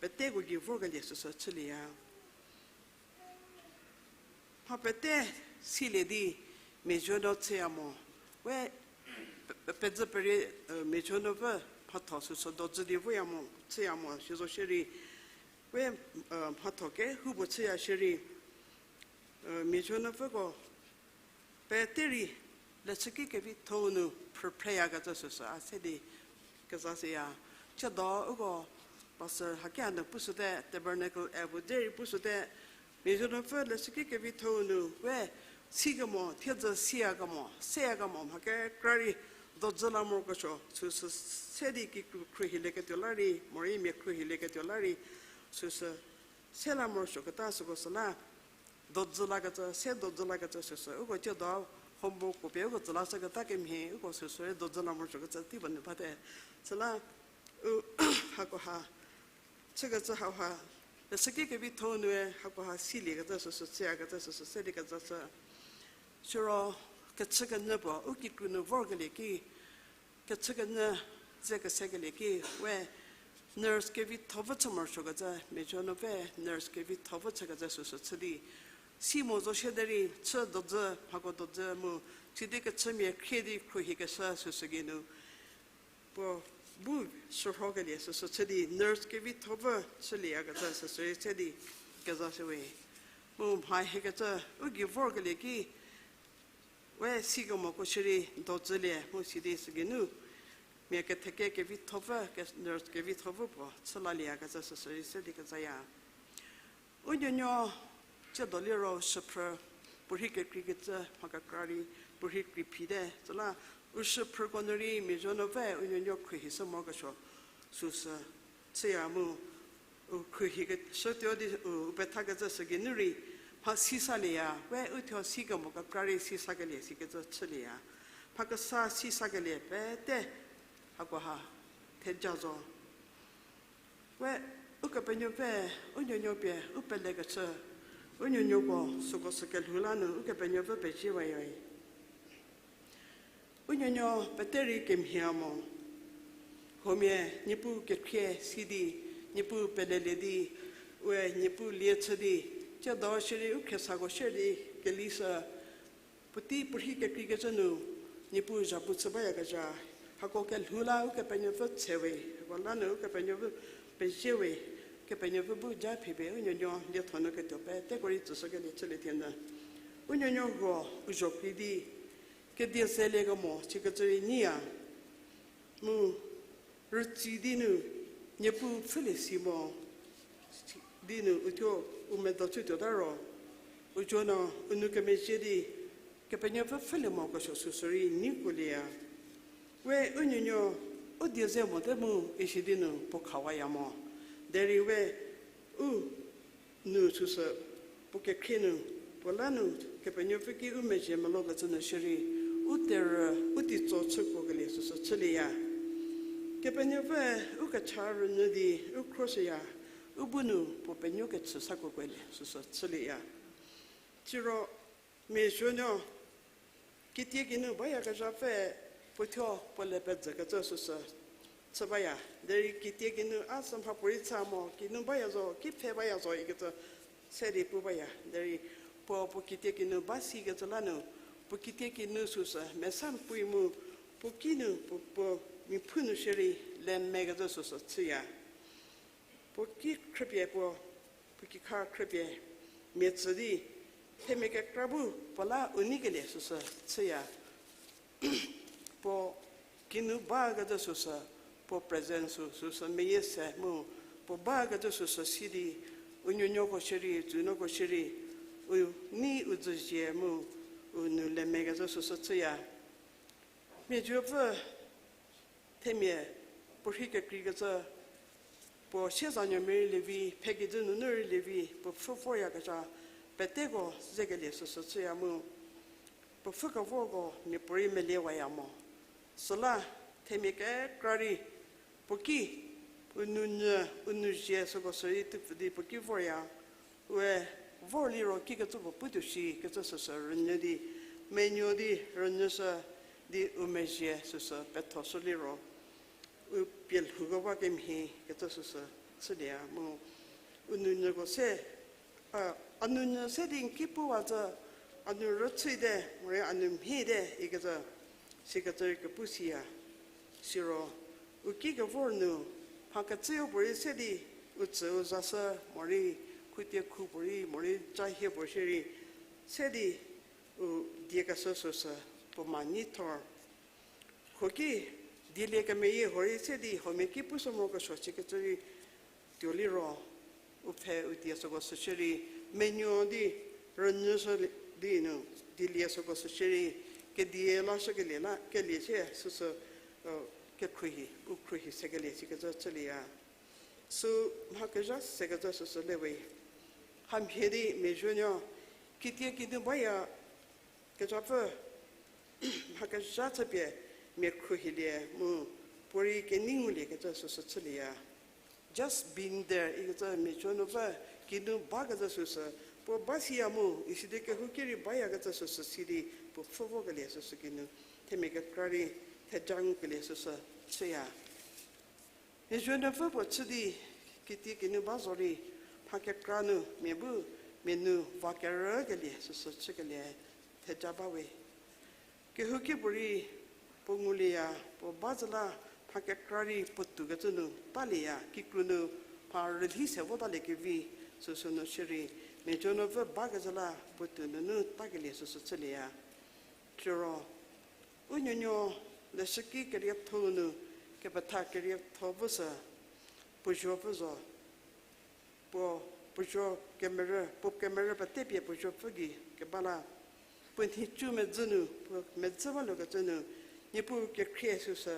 peteko gei vorkelie süsü chülieya. Mha pete silie di mia zuonuo chüya mo. We pe-, pedzü perie, mia zuonuopfü mhatho süsü dojü di voya mo, chüya mo, sizo shierei. We mhatho kehoupuo chüya shierei, mia zuonuopfüko pete rei leshüki kevitho-u nu phrüphreyakecü süsü a se di kezashüya. Chiedo uko pastor hakia nu pushüte, Tabernacle e puo derei pushüte, mia zuonuopfü leshüki kevitho-u nu we sikemo, thiedzü siyakemo, seyakemo mha kekra rei dojü la morokesuo süsü se di kikru khruohilieketuo la rei, morei mia khruohilieketuo la rei, süsü se la morosuoketa süko süla dojü lakecü, se dojü lakecü süsü uko chiedo homework puo pie uko tsü lashüketa kemhie uko süsü rei dojü la morosuokecü tei puo nu bate. Süla u hakoha chükecü hauha leshüki kevitho-u nue hakoha siliekecü süsü chüyakecü süsü se di kezashü. Siro kechükenyü puo u kikru nu vorkelie ki, kechükenyü ze kesekelie ki, we nurse kevitho vü chü morosuokecü, mia zuonuopfü nurse kevitho vü chükecü süsü chü di si mo zo shie derei chü dojü, mhako dojü mu, sidi kechümia khrie di khruohikeshü süsü geinu Puo bu shürhokelie süsü chü di nurse kevithopfü chülieyakecü süsü rei se di kezashüwe. Mu mha hiekecü u gei vorkelie ki we sikemoko shierei dodzülie mu sidi sügeinu mia ketheke kevithopfü, ke-, nurse kevithopfü puo chülalieya kecü süsü rei se di kezaya. U nuonuo tsiedo liro shüphrü, puorhi kekreikecü mha kekra rei puorhi krei phite. Süla u shüphrüko nu rei mia zuonuo pfü u nuonuo khruohishü morokesuo süsü chüya mu u khruohishütuo di u, u pethakecü sügeinu rei mha sisalieya, we u thuo sikemo kekra rei sisakelie sikecü chülieya. Mha kesa sisakelie pete hakoha theja zo. We Ukepenuopfü u nuonuo pie u pelekecü, u nuonuoko süko sü kelhou la nu Ukepenuopfü pezie wayo. U nuonuo pete rei kemhie mo. Huomia Niepuu kekhrie si di, Niepuu pelelie di, we Niepuu lie chü di, tsiedo shierei u khriesako shierei di, kelishü puotei puorhi kekreikecü nu Niepuu zhapu chü bayakezha, hako kelhou la Ukepenuopfü tsewe, hako la nu Ukepenuopfü peziewe, Kepenuopfü bu ja phipie u nuonuo lietho nu ketuo peteko rei tsüshükelie chülie thie nyü. U nuonuo huo u zho krei di, kedie zeliekemo sikecü rei nyiya. Mu rütsi di nu Niepuu pfhülie si mo, di nu uthuo u medo chütuota ro, u zuonuo u nou kemezhie di Kepenuopfü pfhülie mokesuo süsü rei nyi kuolieya. We u nuonuo u die ze mote mu isi di nu puo khawaya mo. Derei we u nu süsü puo kekhrie nu, puo la nu Kepenuopfü ki u mezhie melokecü nu shierei, u terü, u teitso chükuokelie süsü chülieya. Kepenuopfü u kecha rünyü di u khroshüya, u bu nu puo penuo kechü sakuokelie süsü chülieya. Siro mia zuonuo kitie kinu bayakezhapfü puothuo puo le pezükecü süsü chü baya. Derei kitie kinu a sü mhapuorei cha mo, kinu baya zo, ki pfhe baya zo ikecü se di pu baya. Derei puo puo kitie kinu ba sikecü la nu, puo kitie kinu süsü mesa mpuo mu, puo ki nu puo, puo miphu nu shierei le mekecü süsü chüya. Puo ki khrüpie puo, puo kikha khrüpie mia tsü di, themia kekra bu puo la u neikelie süsü chüya. Puo kinu bakecü süsü, puo present sü süsü meyie se mu, puo bakecü süsü si di, u nuonuoko shierei, tsünuoko shierei, u nei u dzüzie mu, u nu le mekecü süsü chüya. Mia zuopfü themia puorhi kekreikecü, puo siezanuomia rei lievi, phekejü nunu rei lievi, puo pfhü voryakezha peteko zekelie süsü chüya mu, puo pfhü kevorko miapuorei meliewaya mo. Süla themia kekra rei puo ki, u nounyü, u nou zie süko sürei tupfü di puo ki vorya. We vor liro kikecü puo putuo shi kecü süsü rünyü di, menuo di rünyüshü di u mezhie süsü pethoshü liro, u pie lhouko ba kemhie kecü süsü chülieya mu, u nounyüko se, a, a nounyü se di n ki puwa zü, a nou rüchüte, morei a nou mhiete ikecü, sikecü rei kepu siya. Siro, u ki kevor nu, mha kecüyo puorei se di, u tsü u zashü, morei, khutie khu puorei, morei, ca hie puo shierei, se di, u diekeshü süsü, puo ma nyi thor. Kho ki, dielie kemeyie huorei se di, huomia ki pushü morokesuo sikecü rei, tuo liro, u pfhe u die süko sü shierei, menuo di, rünyüshü di nu, dielie süko sü shierei, kedie lashükelie la, kelie sie süsü, kekhruohi, u khruohi sekelie sikecü chülieya. Sü mha kezha sekecü süsü le we. Hamhie di mia zuonuo, kitie kinu baya kezhapfü, mha kezha chüpie mia khruohilie mu, puorei kenei nguliekecü süsü chülieya. Just being there ikecü mia zuonuopfü kinu bakecü süsü, puo ba siya mu, isidi kehouki rei bayakecü süsü si di, puo pfhü vokelie süsü kinu, themia kekra rei theja ngukelie süsü chüya. Mia zuonuopfü puo chü di, kitie kinu ba zo rei, mha kekra nu mia bu, mia nu va kerükelie süsü chükelie theja ba we. Kehouki puorei puo ngulieya, puo ba zü la, mha kekra rei puotou kecü nu talieya, kikru nu mha rülhi se votaliekevi, süsü nu shierei, Miazuonuopfü bakezhü la puotou nunu takelie süsü chülie ya. Siro, u nuonuo leshüki kerietho-u nu kepetha kerietho pfü sü, puo zuopfü zo, puo, puo zuo kemerü, puo kemerü petepie puo zuopfü gei keba la, puo nhicu medzi nu, puo medzi baluokecü nu, Niepuu kekhrie süsü,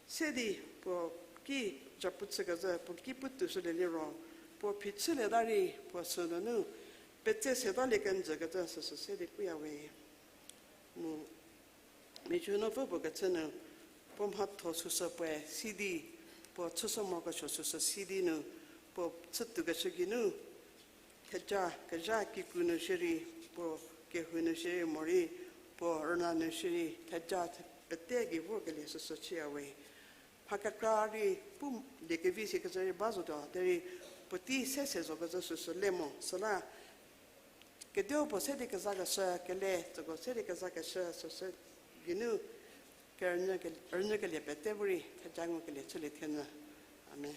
se di puo ki zhapu chükezhü, puo ki puotou shülie liro, puo phichülieta rei puo sünunu petse setalie kenjükecü süsü se di puyawe. Mu, Miazuonuopfü puo kechü nu, puo mhatho süsü puoe sidi, puo chüshü morokesuo süsü sidi nu, puo chütuokeshü geinu, theja kezha kikru nu shierei, puo kehou nu shierei morei, puo rüna nu shierei, theja pete gei vorkelie süsü chüyawe. Mha kekra rei pu liekevi sikecü rei ba zotuo, derei puotei se se zokecü süsü le mo, süla kediu puo se di kezakeshü, kele tsüko se di kezakeshü süsü geinu, kerünyü ke-, rünyükelie pete bu rei theja ngukelie chülie thienyü. Amen.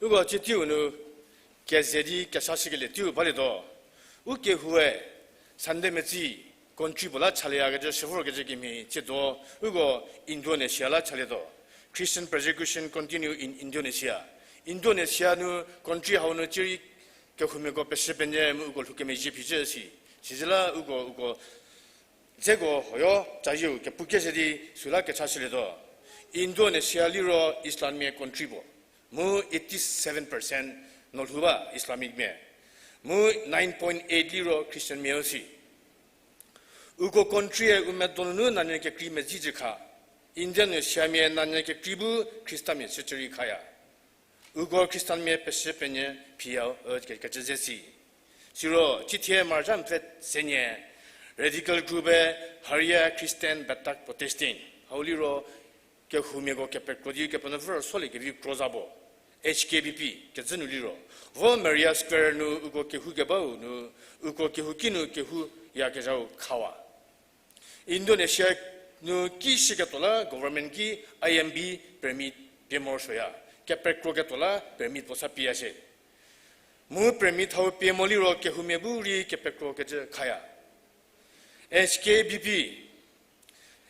Uko cie teiu nu keze di kesa shükelie teiu balietuo. U kehoue Sunday metsi country puo la chalieyakecü shü vorkecü kemhie tsiedo, uko Indonesia la chalietuo. Christian persecution continue in Indonesia. Indonesia nu country hau nu cierei kehoumiako peshü penyü mu uko lhoukemezhie phichü si. Sizü la uko, uko dzeko hoyo cayieu kepu kese di süla kecha shülietuo. Indonesia liro Islamie country puo. Mu eighty seven percent no lhou ba Islamicmia. Mu nine point eight liro Christianmiau si. Uko country-e u medo nunu nanyü kekrei medzicü kha. Indonesiamia nanyü kekrei bu Khristamia chücü rei khaya. Uko Khristanmia peshü penyü phiya, e, ke-, kecü ze si. Siro, cithie March mepfü senyü, radical group-e Hariya Christian Batak Protesting hau liro kehoumiako kepekro di Kepenuopfü rüsuoliekevi kro za puo, H K B P kecü nu liro, vo Maria Square nu uko kehou kebau nu, uko kehouki nu kehouyakezhau khawa. Indonesia nu ki shüketuo la government ki I M B permit pie morosuoya, kepekroketuo la permit puo sa pie ya shie. Mu permit hau pie mo liro kehoumia bu rei kepekrokecü khaya. H K B P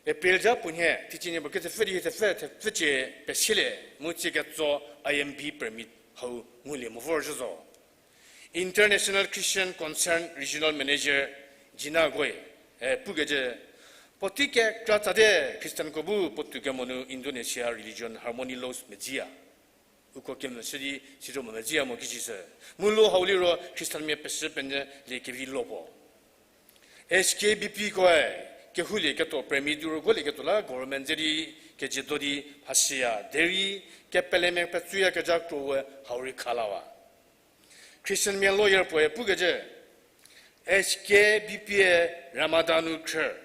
April zha puo nhie, teicie nie puo ketsepfü di thepfü, thepfü cie pesielie mu tsie ketso I M B permit hau ngulie mo vorzhü zo. International Christian Concern Regional Manager Gina Goi, e, pukecü, puotei kekra tsate Christianko bu puotou kemo nu Indonesia religion harmony laws medziya. Uko kemvü shü di siro mo medziya mo kicü sü. Mu law hau liro Christianmia peshü penyü liekevi law puo. H K B P koe kehoulieketuo permit di ro golieketuo la government ze di kejiedo di hashüya derei kepelemia petsuyakezha krowe hau rei khalawa. Christianmia lawyer puoe pukecü, H K B P-e Ramadan nu khrü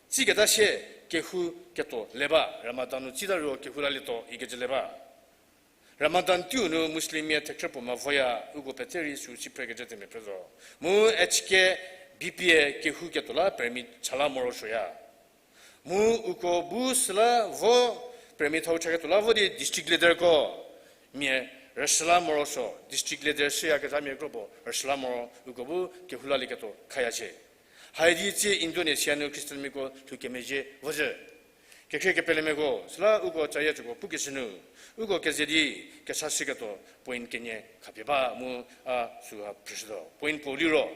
tsiketa sie kehou ketuo le ba, Ramadan nu tsita ro kehou lalietuo ikecü le ba. Ramadan teiu nu Muslimmia thekhrü puo mavoya, uko pete rei sü si phrekecü themia phre zo. Mu H K B P-e kehou ketuo la permit cha la morosuoya. Mu uko bu süla vo permit hau chaketuo la vo di district leaderko mia rüshü la morosuo, district leader shüyakezhamia kro puo rüshü la moro uko bu kehou lalieketuo khaya shie. Haidi tsie Indonesia nu Christianmiako lhoukemezhie vozhü. Kekhrie kepelemiako, süla uko cayacüko pukeshü nu, uko keze di kesa shüketuo point kenie khapie ba mu a süha phrüshütuo. Point puo liro,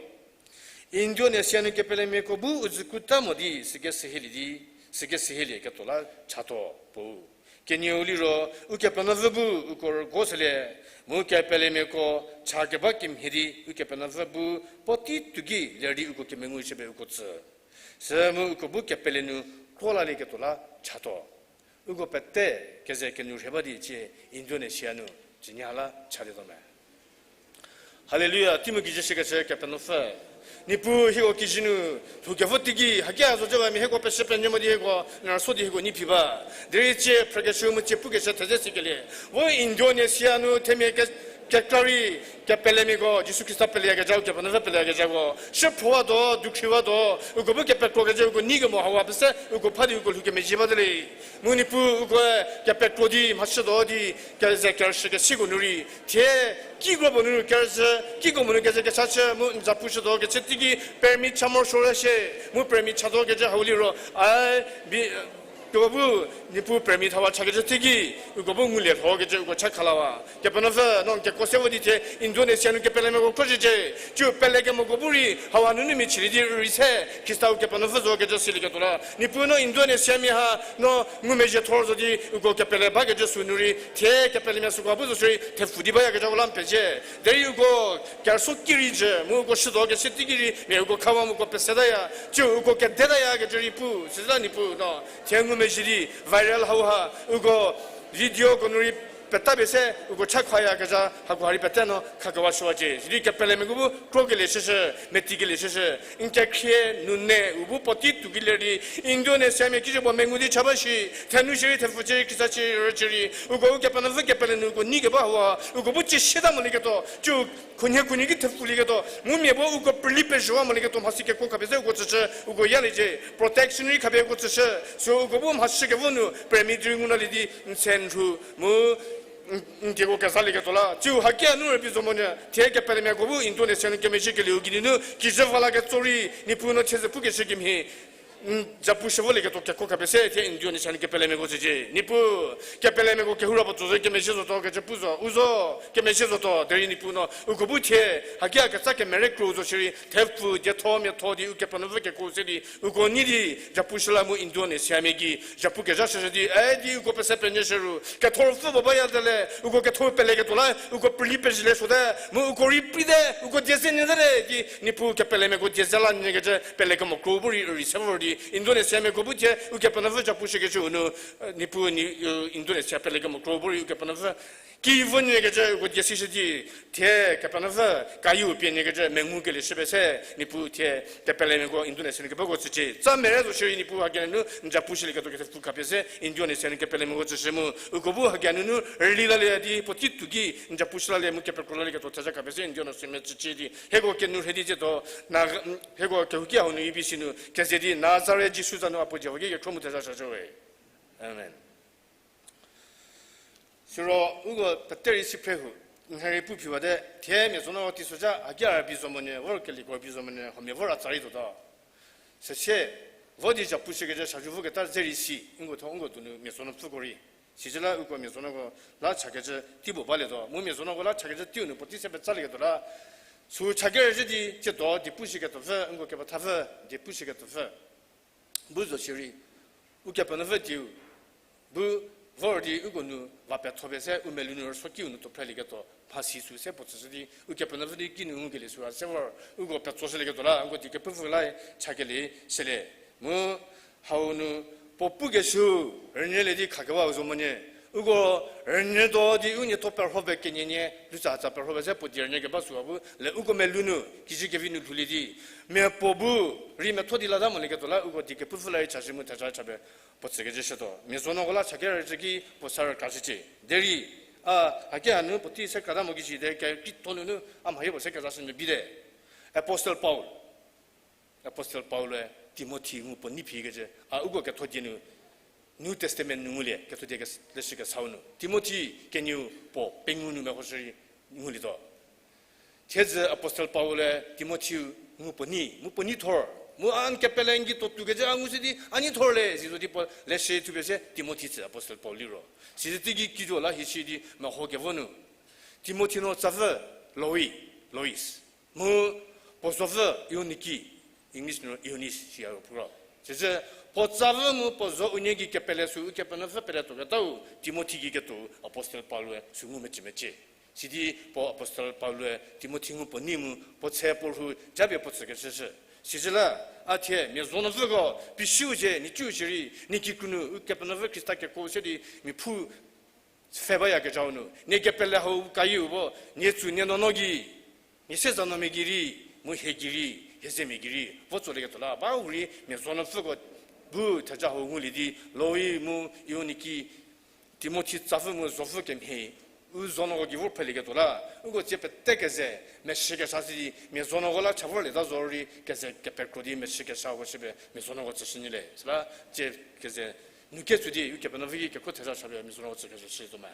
Indonesia nu kepelemiako bu u zükuta mo di süke sehielie di, süke sehielie ketuo la chatuo puo. Kenieu liro, Ukepenuopfü bu uko rüguo shülie, mu kepelemiako cha keba kemhie di Ukepenuopfü bu puotei tuoki ler di uko kemengu shüpie uko tsü. Sü mu uko bu kepele nu kro lalieketuo la chatuo. Uko pete keze kenu rhie ba di cie Indonesia nu cinyha la chalietuo me. Haleluya, teimu kijü shükecü Kepenuopfü. Niepuu hieko kijü nu lhoukevo teiki, haki a zo cü ba mia hieko peshü penyü mo di hieko, n rüso di hieko nei phi ba. Derei cie phrükeshü mu cie pukeshü thedze sikelie. Vo Indonesia nu themia ke-, kekra rei, kepelemiako, Jisu Khrista peleyakezhau, Kepenuopfü peleyakezhako shüphrowa do, dukhriwa do, uko bu kepekrokecü uko nei kemo hawa pese, uko pha di uko lhoukemezhie ba de le. Mu Niepuu uko kepekro di, mhachütuo di, keze kerüshü kesiko nu rei, thie, kikro puo nu kerüzhü, kiko mo nu keze kesa chü, mu n za pushütuo kechü teiki, permit cha morosuo la shie, mu permit chatuo kecü hau liro, a, bi, uko bu, Niepuu permit hawa chakecü teiki, uko bu ngulie lho kecü uko cha khalawa. Kepenuopfü, no n kekuo se vo di thie, Indonesia nu kepelemiako khro zhücie, ciu pelekemoko bu rei, hawa nunu mia chülie di rei se, Khrista Ukepenuopfü zo kecü silieketuo la. Niepuu no Indonesiamia ha, no ngumezhie thor zo di, uko kepele bakecü sünu rei, thie kepelemia süko bu zo sü rei, thepfu di bayakezhako la n pezie. Derei uko, kerüsuo ki rei jü, mu uko shütuo kechü teiki rei, mia uko khawa mu uko pesetaya, ciu uko kedetaya kecü rei pu, süla Niepuu no, thie ngumezhie di, viral hauha, uko, videoko nu rei petapie se uko cha khayakezha hakoha rei pete no khakewa shüwacie. Sidi kepelemiako bu krokelie shüshü, metikelie shüshü. N kekhrie nune u bu puotei tuoki ler di, Indonesiamia kizhü puo mengu di cha ba shi, thenu shierei thepfu cierei Khrista cierei rücierei, uko Ukepenuopfü kepele nu uko nei keba hawa, uko bu cie sieta molieketuo, ciu khunhie khunhie ki thepfulieketuo, mu mia puo uko prüli pezhüwa molieketuo mhasi kekuo khapie se uko tsüshü, uko yaliecie, protection rei khapie uko tsüshü, sü uko bu mhasi kevo nu permit rei ngunalie di n se n rhu, mu N, n dieko kezalieketuo la, tsiu hakia nu rübei zo monyü, thie kepelemiako bu Indonesia nu kemezhiekelieu geinunu, kijü va la ketso rei, Niepuu no thiedzü pukeshü kemhie, n, japu shü volieketuo kekuo khapie se, thie Indonesia nu kepelemiako tsücie. Niepuu, kepelemiako kehou ra puo tso zo kemezhie zotuo kecü pu zo, u zo, kemezhie zotuo, derei Niepuu no, uko bu thie, hakia ketsa kemere kro zo shierei, thepfu, dietho, miatho di, Ukepenuopfü kekuo se di, uko nei di, japu shü la mu Indonesia mia gei, japu kezha shüshü di, e di uko pese penyü shü ru, ketho ruopfü puo baya te le, uko ketho peleketuo la, uko prei pezhie le suote, mu uko rei preite, uko die se nyü te le, di, Niepuu kepelemiako die se la nyükecü, pelekemo kro bu rei, rei se vor di, Indonesia miako bu thie, Ukepenuopfü japu shükecü u nu, e, Niepuu ni, e, Indonesia pelekemo kro bu rei, Ukepenuopfü, ki vo nyükecü uko die si shü di, thie Kepenuopfü, kayieu pie nyükecü mengukelie shü pie se, Niepuu thie, kepelemiako Indonesia nu kebako tsücie. Tsa mere zo shierei Niepuu hakia nunu, n japu shülieketuo kethepfu khapie se, Indonesia nu kepelemiako tsüshü mu, uko bu hakia nunu, rüli lalie di, puotei tuo ki, n japu shü lalie mu kepekro lalieketuo theza khapie se, Indonesia mia tsücie di, hieko kenu rhei di tsietuo, na, hieko kehouki hau nu E B C nu, keze di, Nazaret Jisu za nu a puo Jihova ki kekhro mu theza shüshü we. Amen. Siro uko pete rei si phre hu, n rei pu phiwate, thie mia zo no teisoca hakia rübei zo monyü, vorkelieko rübei zo monyü, huomia vor a tsa rei tuotuo. Süsie, vo di japu shükecü shaju voketa ze rei si, nko tho nko donu mia zo no pfüko rei. Sicü la uko mia zo noko la chakecü tei puo balietuo. Mu mia zo noko la chakecü teiu nu puotei se petsalieketa la. Sü chakerüzhü di, tsiedo, die pu shüketuopfü, nko kepethapfü, die pu shüketuopfü. Bu zo shierei, Ukepenuopfü dieu, bu vor di uko nu va petho pie se u melou nu rüsuokiu nu tuo phrelieketuo, mhasi sü se puo tsüshü di, Ukepenuopfü di kinu ngukelie sü ra se vor, uko petsoshülieketuo la, uko die kepufü la chakelie, sülie. Mu, hau nu, puo pukeshü, rünyülie di khakewau zo monyü. Uko rünyütuo di u nietho perho pie kenienie, lutsa hatsa perho pie se puo die rünyü keba süu bu, le uko melou nu, kijü kevi nu lhoulie di. Mia puo bu, rei metho di lata molieketuo la, uko die kepufü la rei chashü mu theja chapie, puo tsükecü shütuo. Mia zo noko la chakerücü ki puo sa rükra shücie. Derei, a, hakia nu puotei se krata mo kisi de, kekreitho nunu, a mha hie puo se kezashü nyü bite. Apostle Paul. Apostle Paul-e Timothy ngu puo nei phikecü, a uko ketho die nu, New Testament nu ngulie, ketho die kes-, leshü kesau nu. Timothy kenieu puo pengou nu mehoshü rei ngulietuo. Thiedzü Apostle Paul-e Timothy ngu puo nei, mu puo nei thor, mu a n kepele n gei tuo tuokecü a ngushü di, a nei thor le, si zo di puo leshü thupie se Timothy tsü Apostle Paul liro. Sisü teigei kijo la hisi di meho kevo nu. Timothy no tsavü Loi, Lois. Mu puo zopfü Euniki, English nu Eunice siya ro puo ro. Sisü puo tsavü mu puo zo unie gei kepele sü Ukepenuopfü pele tuoketau Timothy gei ketuo Apostle Paul-e sü ngu mecü mecie. Sidi puo Apostle Paul-e Timothy ngu puo nei mu puo tse puo rhu japie puo tsükeshüshü. Sisü la, a thie mia zo nuopfüko, pisiu zie, nie ciu zie rei, nie kikru nu Ukepenuopfü Khrista kekuo se di mia phu pfhe bayakezhau nu, nie kepele hau kayieu bo, nie tsu nie nuonuo gei, nie siezanuomia gei rei, mu hie gei rei, hie zemia gei rei vo tsolieketuo la, ba u rei mia zo nuopfüko bu theja hau ngulie di, Loi mu Euniki, Timothy tsavü mu zopfü kemhie, u zonuoko gei vor phrelieketuo la, uko tsie pete keze, meshü kesa si di, mia zonuoko la cha vorlieta zo rei, keze kepekro di meshü kesako shüpie, mia zonuoko tsüshünyülie. Süla, tsie keze, nu ketsu di, Ukepenuopfü ki kekuo theja chapie, mia zonuoko tsükeshü shütuo me.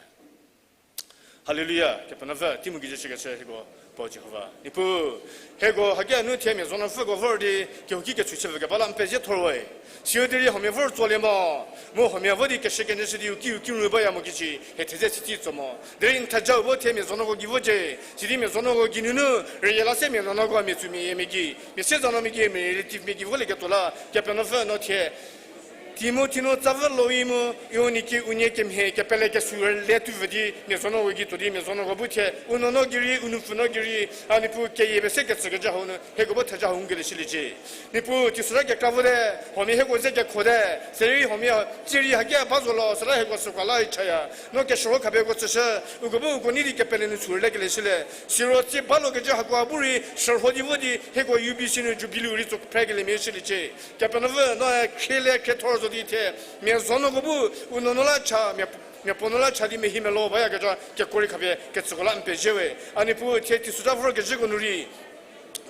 Hallelujah, Kepenuopfü, tei mu kijü shükeshü hieko, puo Jihova. Niepuu, hieko hakia nu thie mia zonuopfüko vor di, kehouki kechü chüpfü keba la n pezie thor we. Siu di rei huomia vor tsolie mo, mu huomia vo di keshü kenyü shü di u ki u ki ru baya mo kisi, hie thedze si tei tso mo. Derei n thejau bo thie mia zonuoko gei vocie, sidi mia zonuoko gei nunu, rüyie la se mia nuonuoko mia tsumia yiemia gei, mia siezanuomia gei, mia relativemia gei volieketuo la, Kepenuopfü no thie Timothy no tsavü Loi mu, Euniki unie kemhie kepele kesü rüle tuo vü di, mia zonuoko gei tuo di, mia zonuoko bu thie, u nuonuo gei rei, u nupfu nuo gei rei, a Niepuu keyie pie se ketsükecü hau nu, hieko bu theja hau ngukelie shüliecie. Niepuu, teisozha kekra vote, huomia hieko ze kekhote, sirei huomia, tsie rei hakia ba zo lo, süla hieko süko la rei chaya. No keshürho khapie uko tsüshü, uko bu uko nei di kepele nu chü rülekelie shülie. Siro tsie ba lokecü hakoha bu rei, shürho di vo di, hieko U B C nu Jubilee rei tso phrekeliemia shüliecie. Kepenuopfü, no khrie le khriethor zo di thie, mia zonuoko bu, u nuonuo la cha, mia, mia puo nuo la cha di mia hi melo bayakezha, kekuo rei khapie, ketsüko la n pezie we. A Niepuu thie teisozha vorkezhüko nu rei,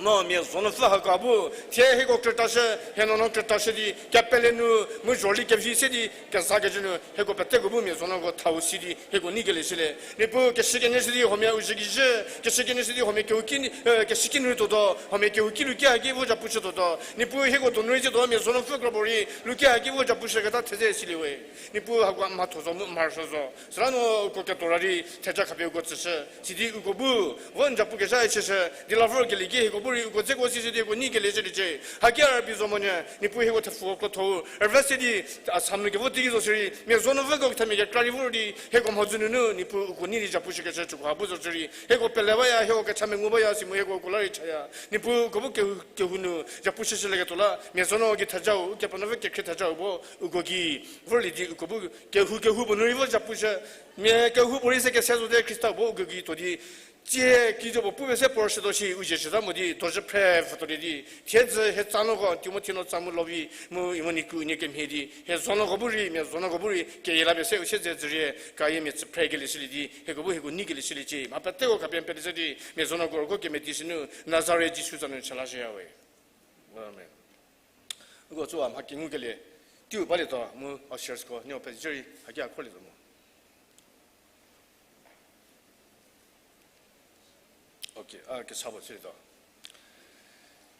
No mia zuonuopfü hako bu, thie hieko krütashü, hie nuonuo krütashü di, kepele nu, mu zhorüli kevi se di, kezakecü nu, hieko peteko bu mia zuonuoko thau si di, hieko neikelie shülie. Niepuu keshükenyü shü di huomia u zhü kishü, keshükenyü shü di huomia kehouki, eh, keshüki nu rei tuotuo, huomia kehouki luki haki vo zhapu chü tuotuo. Niepuu hieko donu rei tsiedo mia zuonuopfü kro puorei, luki haki vo zhapu chüketa theze silie we. Niepuu hako mhatho zo mu mharhü zo. Süla no uko ketuo ra di theja khapie uko tsüshü. Sidi uko bu, vo n zhapu kezha chüshü, di la vorkelie ki hieko bu rei uko dzeko si shü di hieko neikelie shüliecie. Haki a rübei zo monyü, Niepuu hieko thepfuko krotho-u rüve se di, Assam nu kevo teiki zo shierei, mia zuonuopfüko kethamia kekra rei vor di, hieko mhodzü nunu, Niepuu uko nei di zhapu chükecü chüko ha bu zo shierei, hieko pele baya, hieko kecha mengu baya, si mu hieko uko la rei chaya. Niepuu uko bu kehou, kehou nu, zhapu chüshülieketuo la, mia zuonuo gei thejau, Ukepenuopfü kekhrie thejau bu, uko gei, vorlie di uko bu, kehou kehou puo nu rei vo zhapu chü, mia kehou puorei se kese zote Khrista bu uko gei tuo di, tsie kizo puo pupie se puo rüshütuo shi u zie shüta mo di, dojü phre pfhütuolie di, thiedzü hie tsanuoko, Timothy no tsa mu Lovi, mu Imoniku nie kemhie di, hie zuonuoko bu rei, mia zuonuoko bu rei, keyie la pie se u siedze dzürie, kayie mia tsü phrekelie shülie di, hieko bu hieko neikelie shüliecie, mha peteko khapie n pele zhü di, mia zuonuoko rüko kemeti shünu, Nazaret Jisu za nu chalashüya we. Amen. Uko tsu a mha kengukelie, teiu balietuo mu ushersko, nieko pezhü rei, haki a kholietuo mo. Okay, a kesa puo chülietuo.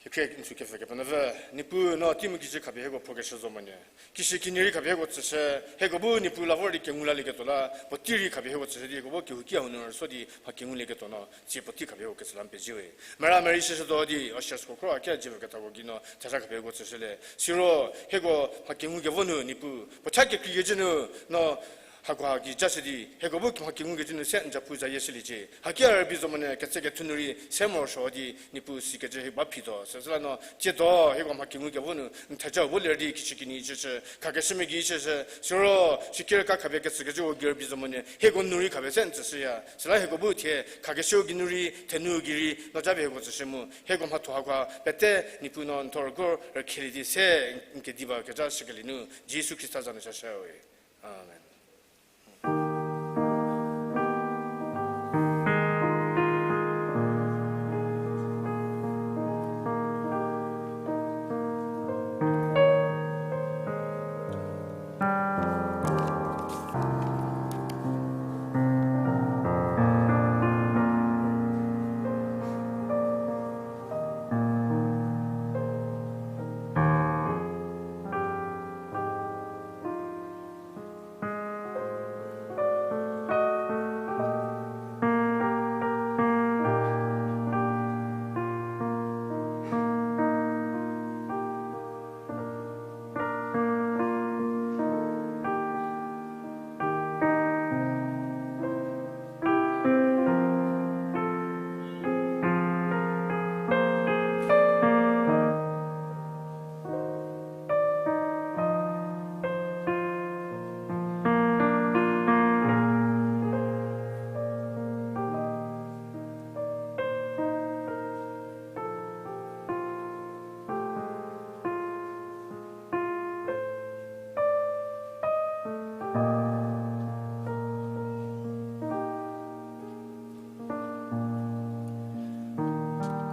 Kekhrie n sü kepfü Kepenuopfü, Niepuu no tei mu kijü khapie hieko phrokeshü zo monyü. Kishükinyi rei khapie hieko tsüshü, hieko bu Niepuu la vor di kengu lalieketuo la, puotei rei khapie hieko tsüshü di, hieko bu kehouki hau nu rüso di mha kengulieketuo no, tsie puotei khapie hieko ketsü la n pezhie we. Mera merei shüshütuo di, ushersko kro a kia jivü kethako gei no, theja khapie hieko tsüshülie. Siro, hieko mha kengukevo nu, Niepuu, puo cha kekreikecü nu, no, hakoha gei jashü di, hieko bu mha kengukecü nu se n zhapu zayie shüliecie. Haki a rübei zo monyü ketse kethu nu rei se morosuo di Niepuu sikecü hie ba phituo. Süla no, tsiedo, hieko mha kengukevo nu, n thejau vo ler di kishükinyi chüshü, khakeshümia gei chüshü, siro, shikirka khapie ketsükecüko gei rübei zo monyü, hieko nu rei khapie se n tsüshüya. Süla hieko bu thie, khakeshüu gei nu rei, thenu gei rei, no japie hieko tsüshü mu, hieko mhatho hakoha, pete, Niepuu no n thor ko rükhelie di se, n kediba kezha shükelie nu, Jisu Khrista za nu chashüya we. Amen.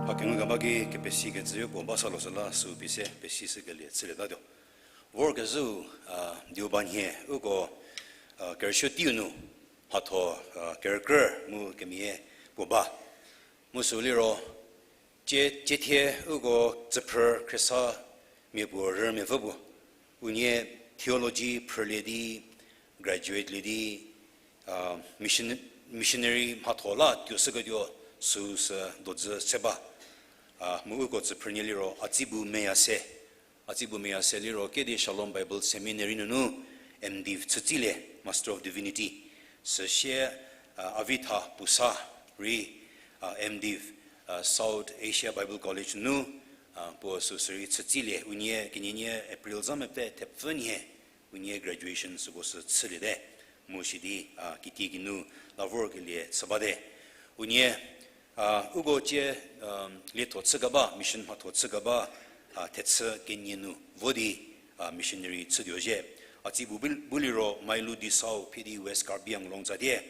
Mha kengukeba ki kepesikecü puo ba sa lo süla süu pie se pesishükelie chülietatuo. Vorkezhüu, a, Deoba nhie uko, a, kerüsuo teiu nu mhatho, a, kerükrü mu kemeyie puo ba. Mu sü liro, cie, cie thie uko tsüphrü khriesa mia puo rümiapfü puo, unie theology phrülie di, graduate lie di, a, mission-, missionary mhatho la tuoshüketuo süu sü dodzü se ba. A, mu uko tsüphrünie liro, Atsibu Meyase. Atsibu Meyase liro, kedi Shalom Bible Seminary nunu M.Div chütsilie, Master of Divinity. Süsie, a, Avitha Pusa rei, a, M.Div, a, South Asia Bible College nu, a, puo süu sürei chütsilie, unie kenienie April za mepfü thepfü nhie, unie graduation süko sü chüliete, mu sidi, a, kitie geinu la vorkelie chü bate. Unie, a, uko cie, a, lietho chükeba, mission mhatho chükeba, a, thechü kenie nu vo di, a, missionary chütuo zhie. Atsibu bu, bu liro Mailu Disau phi di West Karbi Anglong tsatie,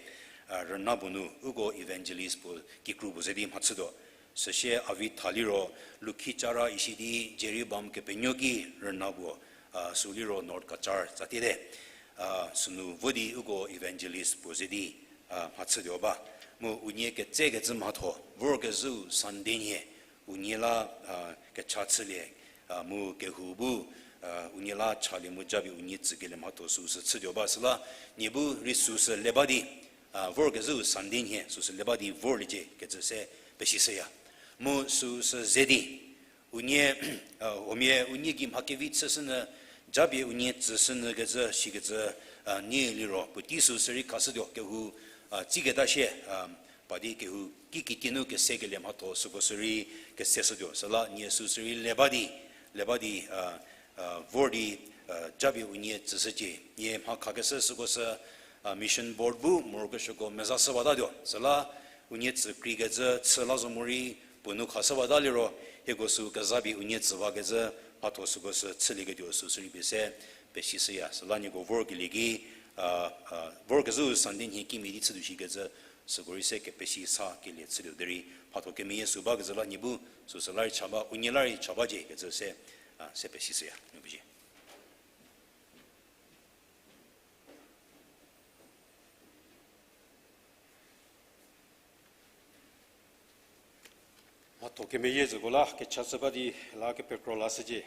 a, rüna puo nu uko evangelist puo kikru puo ze di mhachütuo. Süsie avi tha liro, Lukhi Chara isi di Jiribam Kepenuoki rüna puo, a, sü liro North Cachar tsatie te. A, sünu vo di uko evangelist puo ze di, a, mhachütuo ba. Mu unie ketsekecü mhatho, vorkezhüu Sunday nhie, unie la, a, kecha chülie, a, mu kehou bu, a, unie la chalie mu japie unie tsükelie mhatho süsü chütuo ba. Süla nie bu rei süsü le ba di, a, vorkezhüu Sunday nhie süsü le ba di vorliecie kecü se pesishüya. Mu süsü ze di, unie, a, huomia unie gei mha kevi chüshünyü, japie unie tsüshünyü kecü shikecü, a, nie liro puotei süsü rei khashütuo kehou, a, tsiketa shie, a, pa di kehou ki kitienu kesekelie mhatho süko sü rei keseshütuo. Süla nie süsü rei le ba di, le ba di, a, a, vor di, a, japie unie tsüshücie. Nie mha khakeshü süko sü, a, mission board bu morokesuoko mezashüwatatuo. Süla unie tsükreikecü chü la zo morei puo nu khashüwata liro, hieko sü kezapie unie tsüwakecü mhatho süko sü chülieketuo süsü rei pie se pesishüya. Süla nieko vorkelie ki, a, a, vorkezhüu Sunday nhie kimia di chütuo shikecü süko rei se kepesi sa kelie chütuo derei mhatho kemeyie sü bakecü la nie bu süsü la rei cha ba, unie la rei cha bacie kecü se, a, se pesishüya. Nieko zie. Mhatho kemeyie züko la kecha chü ba di la kepekro lashücie.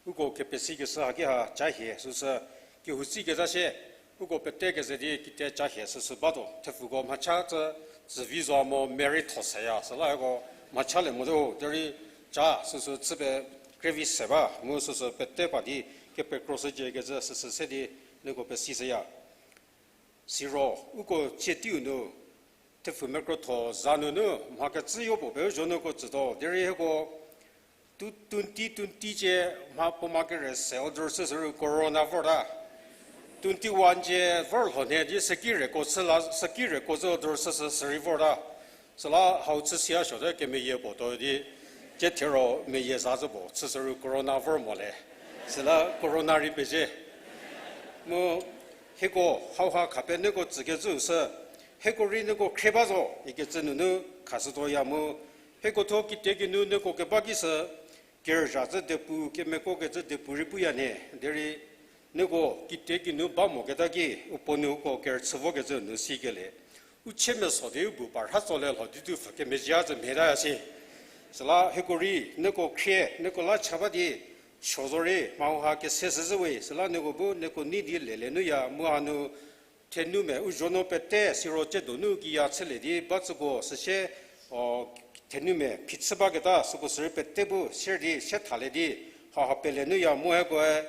Uko kepesikeshü haki ha cha hie süsü kehou tsiketa shie, uko pete keze di kite cha hie süsü batuo. Thepfuko mhacha tsü, tsüvi zo mo meri tho seya, süla hieko mhachalie mote ho, derei cha süsü chü pie krevi se ba, mu süsü pete pa di kepekro shücie kecü süsü se di nieko pesishüya. Siro, uko tsie teiu nu, thepfu mekrotho za nunu, mha kecüyo puo pie u zho nuko tsütuo, derei hieko, tu, twenty twenty cie, mha puo ma kere se order süsü ru corona vorta. Twenty one cie vor lho nhie di sekireko chü la, sekireko zü order süsü sürei vorta. Süla hau chü sia suote kemeyie puo tuo di, cie thiero meyie za zü puo, chüsü ru corona vor mo le. Süla corona rei pezie. Mu hieko hauha khapie nieko tsükecüu sü, hieko rei nieko khrie ba zo ikecü nunu khashütuoya mu, hieko thuo kitiekinu nieko keba ki sü, kerüzha cü depuu, kemeko kecü depuu rei puya nhie, derei nieko kitiekinu ba moketa ki, u puo nu uko kerüchü vokecü nu sikelie. U chie meso di u bu parha tsolie lho di tu pfü kemezhie zü mhie taya si. Süla hieko rei, nieko khrie, nieko la cha ba di, suo zorei, mha hauha kese shü zhü we, süla nieko bu, nieko nei di lelie nuya, mu hanu, thenumia, u zho nu pete, siro cie donu kiya chülie di, ba tsüko, süsie, o, thenumia, phichü baketa, süko sürei pete bu, sier di, sie thalie di, hauha pelie nuya, mu hiekoe,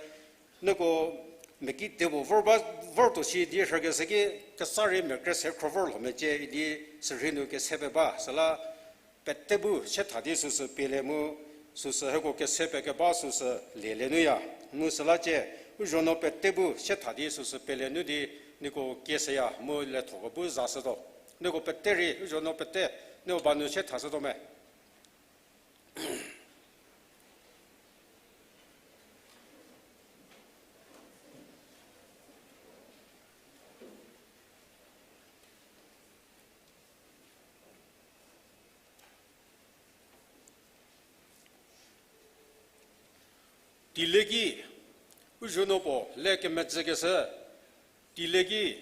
nieko meki de puo vor ba, vor tuo shi di rhükeshü ki kesa rei mia kre se khro vor lho mecie idi sürhei nu kese pie ba, süla pete bu sie tha di süsü pielie mu, süsü hieko kese pie keba süsü lielie nuya. Mu süla cie, u zho nu pete bu sie tha di süsü pielie nu di nieko kieshüya mu lethoko bu zashütuo. Nieko pete rei, u zho nu pete, nieko ba nu sie thashütuo me. Teile ki, u zho nu puo le kemedzükeshü, teile ki,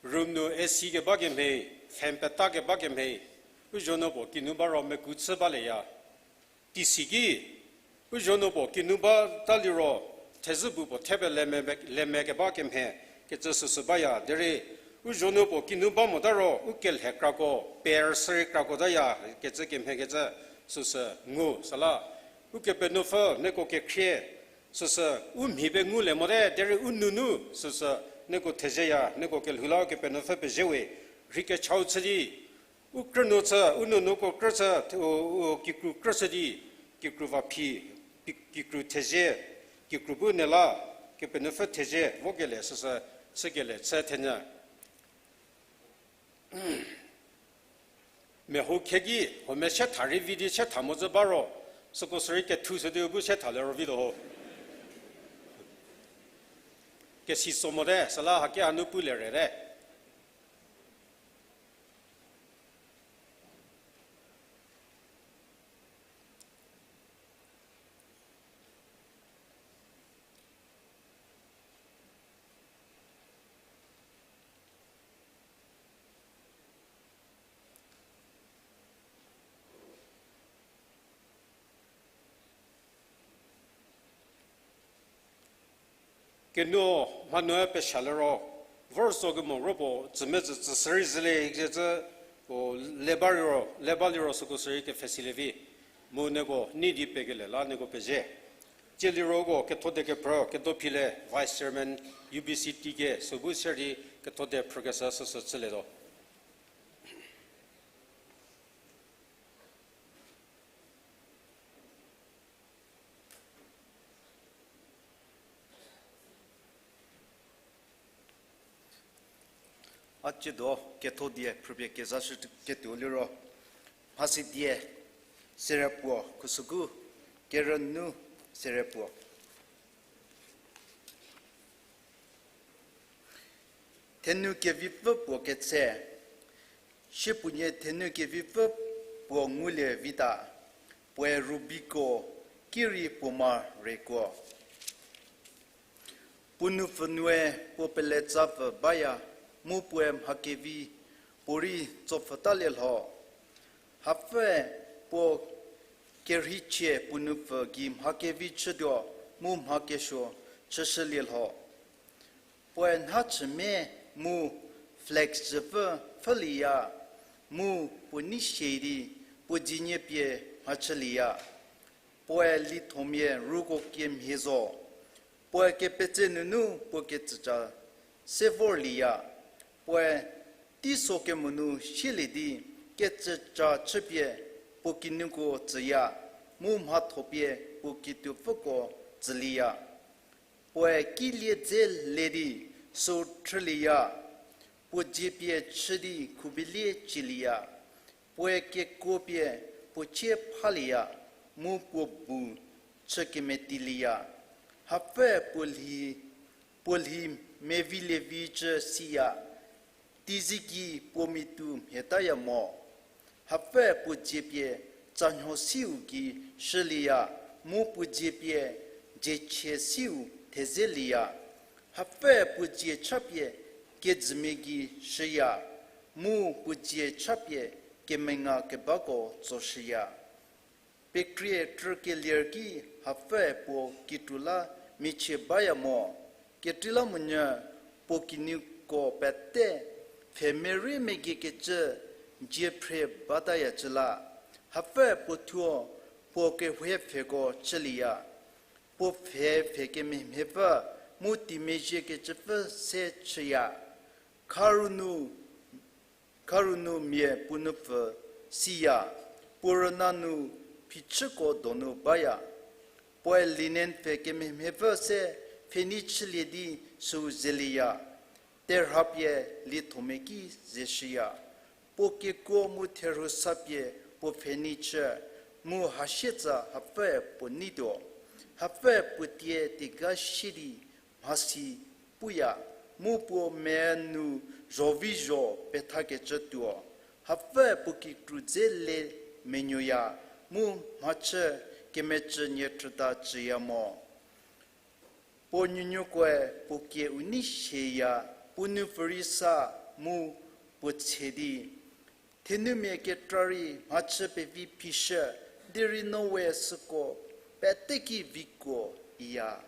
room nu A C keba kemhie, fan peta keba kemhie, u zho nu puo kinu ba ro meku chü balieya. Teisiki, u zho nu puo kinu bata liro, thezhü bu puo thepie leme, leme keba kemhie, kecü süsü baya, derei, u zho nu puo kinu ba mota ro, u kelhe krako, per sürei krako taya, kecü kemhie kecü, süsü ngu, süla, Ukepenuopfü nieko kekhrie, süsü u mhi pie ngulie mote, derei u nunu, süsü nieko thezieya, nieko kelhou la Ukepenuopfü pezie we, rhei kechau chü di, u krünuo chü, u nunuko krü chü, u, u kikru krü chü di, kikru va phi, pi-, kikru thezie, kikru bu ne la, Kepenuopfü thezie vokelie süsü chükelie chü thenyü. Mia hou kheki, huomia sie tha rei vi di sie tha mozü ba ro, süko sürei kethu sü di u bu sie tha liro vituo ho. Kesi so mote, süla haki hanu pulie rete. Keno mhanuü pesha liro, vor zo kemo ro puo tsümetsü tsüshürei zhülie ikecü, o, le ba liro, le ba liro süko sürei kepfhesilie vi. Mu nieko nei di pekelie la nieko pezie. Tsie liro uko ketho die kephrü, kedo phile Vice Chairman U B C T K, sübu sierei ketho die phrükeshü süsü chülietuo. A tsiedo ketho die phrüpie kezashüketuo liro, mhasidie serüpuo, khusüku kerünu serüpuo. Thenu kevipfü puo ketse, shiepuonie thenu kevipfü puo ngulie vita, puoe rubiko ki rei puo ma rekuo. Puo nupfü nue puo peletsapfü baya, mu puoe mha kevi puorei tsopfhütalie lho. Hapfü puo kerheichie puo nupfü gei mha kevi chütuo, mu mha kesuo chüshülie lho. Puoe nha chüme mu flax züpfü pfhülieya, mu puo nei sie di puo dzienie pie mhachülieya. Puoe lithomia ruko kemhie zo. Puoe kepetse nunu puo kecüca se vorlieya. Puoe teiso kemo nu sielie di kecüca chüpie puo kinuko tsüya, mu mhatho pie puo kituopfüko tsülieya. Puoe kilie dze le di süu thrülieya, puo dzie pie chü di khubelie cielieya. Puoe kekuo pie puo cie phalieya, mu puo bu chü kemetilieya. Hapfü puo lhi, puo lhi mevilievi cü siya, teiziki puo mitu mhietaya mo. Hapfü puo dzie pie tsanuo siu gei shülieya, mu puo dzie pie dziechie siu thezelieya. Hapfü puo dzie chapie kedzümia gei shüya, mu puo dzie chapie kemenga kebako tsoshüya. Pekrie trükelier ki hapfü puo kikru la michie baya mo. Kekreilamonyü puo kinuko pete pfhe merie megiekecü dzie phre bataya cü la. Hapfü puo thuo puo kehwe pfheko chülieya. Puo pfhe pfhe kemhie mhiepfü mu teimezhiekecüpfü se chüya. Kharünu Kharünu mia puo nupfü siya, puo rüna nu phichüko donu baya. Puoe linen pfhe kemhie mhiepfü se pfhenei chülie di süu zelieya, terha pie lithomia ki zeshüya. Puo kekuo mu therhu sa pie puo pfhenei chü, mu hasietsa hapfü puo neituo. Hapfü puo tie tiga sie di mhasi puya, mu puo me nu zhovizho pethakecü tuo. Hapfü puo kikru dze le menuoya, mu mhachü kemecü nie thrüta cüya mo. Puo nuonuokoe puo kie u nei shieya, puo nupfü rei sa mu puo tshe di, thenumia kekra rei mhachü pevi phishü, derei no we süko pete ki vikuo iya.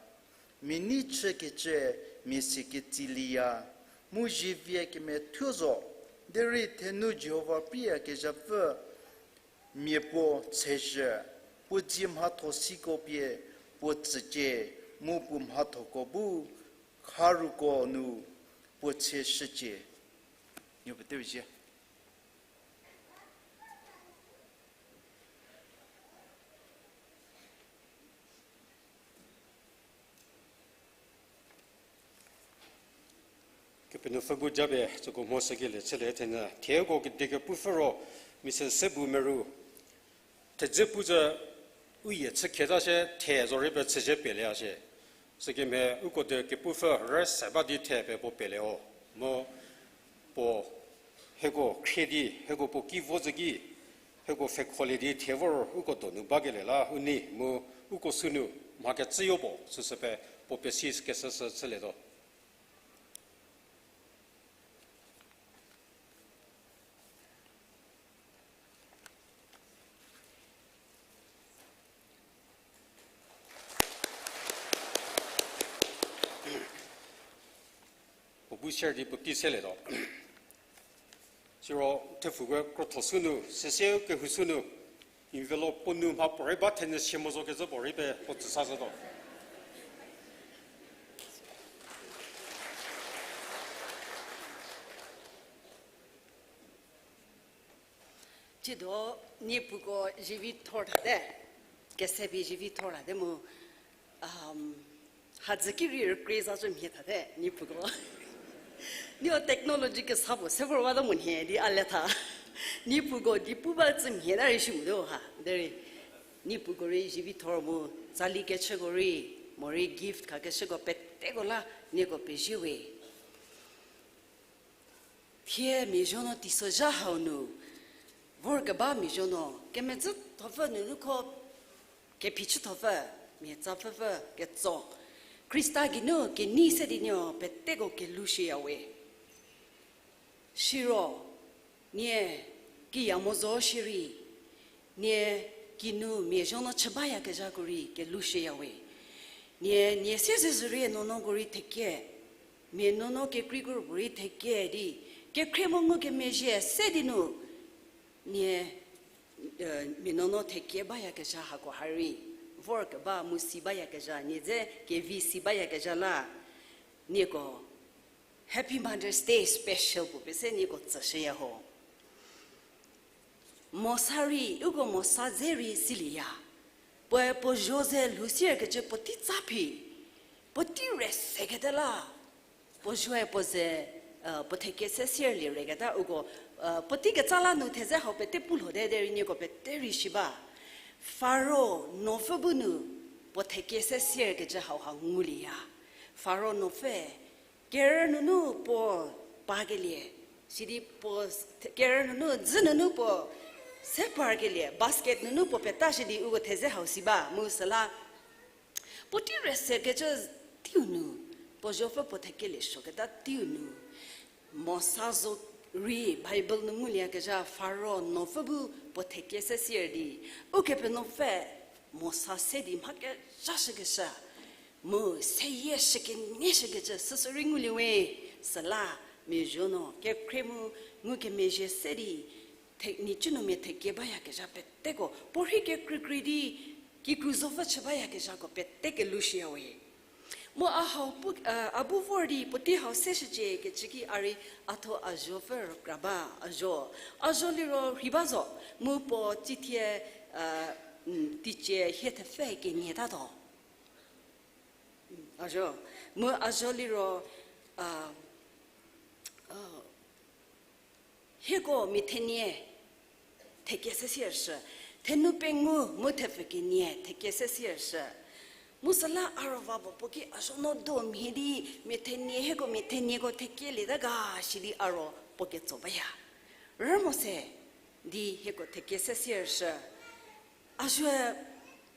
Mia nei chükecü mia se ketsilieya, mu zievie kemethuo zo, derei thenu Jihova priyakezhapfü mia puo tsezhü, puo dzie mhatho siko pie puo tsücie, mu puo mhathoko bu kharüko nu puo tseshücie. Nuo pete zie. Kepenuopfü bu japie süko mho sükelie chülie thenyü, thieko kedi kepufü ro, Mister Sebu Meru, thedze pu zü u ye chüketa shie, the zorei pie chüzhie peleya shie. Sükemhie uko de kepufü rüse ba di the pie puo pele ho. Mu puo hieko khrie di, hieko puo ki vo zü ki, hieko pfhekholie di thie vor uko donu bakelie la u nei mu uko sünu mha kecüyo puo süsü pie puo pesi kesüsü chülietuo. Bu share di puotei selietuo. Siro thepfukue krotho sünu, sese kehou sünu, envelope puo nu mha puorei ba thenyü sie mo zo kecü puorei pie puo tsü sa zotuo. Tsiedo, niepuko zivi thor thate, kese pie zivi thor thate mu, um, hadzü ki rei rükrie za cü mhie thate, niepuko. Nieko technology kesa puo se vor bata mo nhie di a le tha. Niepuko di pu ba cü mhie ta rei shi motuo ha, derei. Niepuko rei zivi thor mu, tsali kechüko rei, morei gift khakeshüko peteko la, nieko pezie we. Thie mia zuonuo teisozha hau nu, vorkeba mia zuonuo, kemedzü thopfü nunu kho, kephichü thopfü, mia tsapfüpfü ketso. Khrista geinu kenei se di nieko peteko kelou shüyawe. Siro, nie kiya mo zo shierei, nie kinu mia zuonuo chü bayakezhako rei kelou shüyawe. Nie, nie siezezü rei nuonuoko rei thekie, mia nuonuo kekreiko rei thekie di, kekhrie mu ngukemezhie se di nu, nie, mia nuonuo thekie bayakezha hako ha rei, vorkeba mu si bayakezha, nie dze kevi si bayakezha la, nieko Happy Mother's Day special puo pie se nieko tsüshüya ho. Mosa rei, uko mosa dze rei silieya. Puoe puo zuo ze lhou sier kecü puotei tsa phi, puotei re seketa la, puo zuoe puo ze, puo thekie se sierlie reketa uko, puotei ketsa la nu theze hau pete pu lhote derei nieko pete rei shi ba. Faro nuopfü bu nu puo thekie se sier kecü hauha ngulieya. Faro nuopfüe kerü nunu puo pakelie, sidi puo, kerü nunu, dzü nunu puo se parkelie, basket nunu puo peta shidi uko theze hau si ba, mu süla puotei re sekecü teiu nu, puo zuopfü puo thekelie suoketa teiu nu, Mosa zo rei Bible nu ngulieyakezha Faro nuopfü bu puo thekie se sier di, Ukepenuopfü Mosa se di mha kezha shükeshü, mu seyie shükenie shükecü süsü rei ngulie we, süla mia zuonuo kekhrie mu ngukemezhie se di, the-, nhicumia thekie bayakezha peteko, puorhi kekreikrei di, kikru zopfü chü bayakezhako pete kelou shüyawe. Mu a hau pu, a bu vor di puotei hau se shücie kecü ki a rei a thuo a zuopfü rükra ba, a zuo. A zuo liro rhei ba zo, mu puo tsithie, teicie hie thepfü kenie tatuo. A zuo, mu a zuo liro, hieko mia thenie thekie se siershü, thenu pengou mu thepfü kenie thekie se siershü. Mu süla a ro va puo puo ki a zuonuo do mhie di, mia thenie hieko mia thenieko thekielieta ga shidi a ro puo ketso baya. Rümo se di hieko thekie se siershü. A zuoe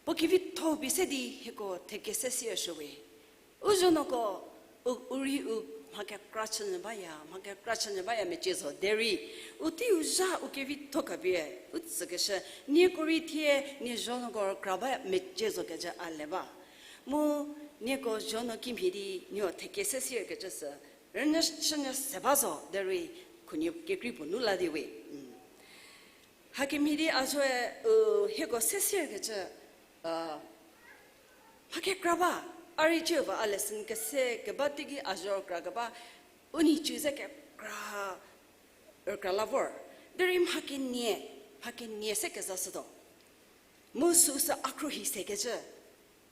puo kevitho pie se di hieko thekie se siershü we. U zuonuoko, u, u rei u mha kekra chünyü baya, mha kekra chünyü baya mecie zo derei, u teiu zha u kevitho khapie u tsükeshü, nieko rei thie nie zuonuoko rükra ba mecie zo kecü a le ba. Mu nieko zuonuo kimhie di nieko thekie se sierkecü sü, rünyü chünyü se ba zo derei, khunhie kekrei puo nu la di we. Hakemhie di a zuoe, u, hieko se sierkecü, mha kekra ba, a rei ciu va a lesson kese keba teiki a zuo rükra keba, u nhicu ze kekra rükra la vor. Derei mha kenie, mha kenie se kezashütuo. Mu süsü a khruohi sekecü.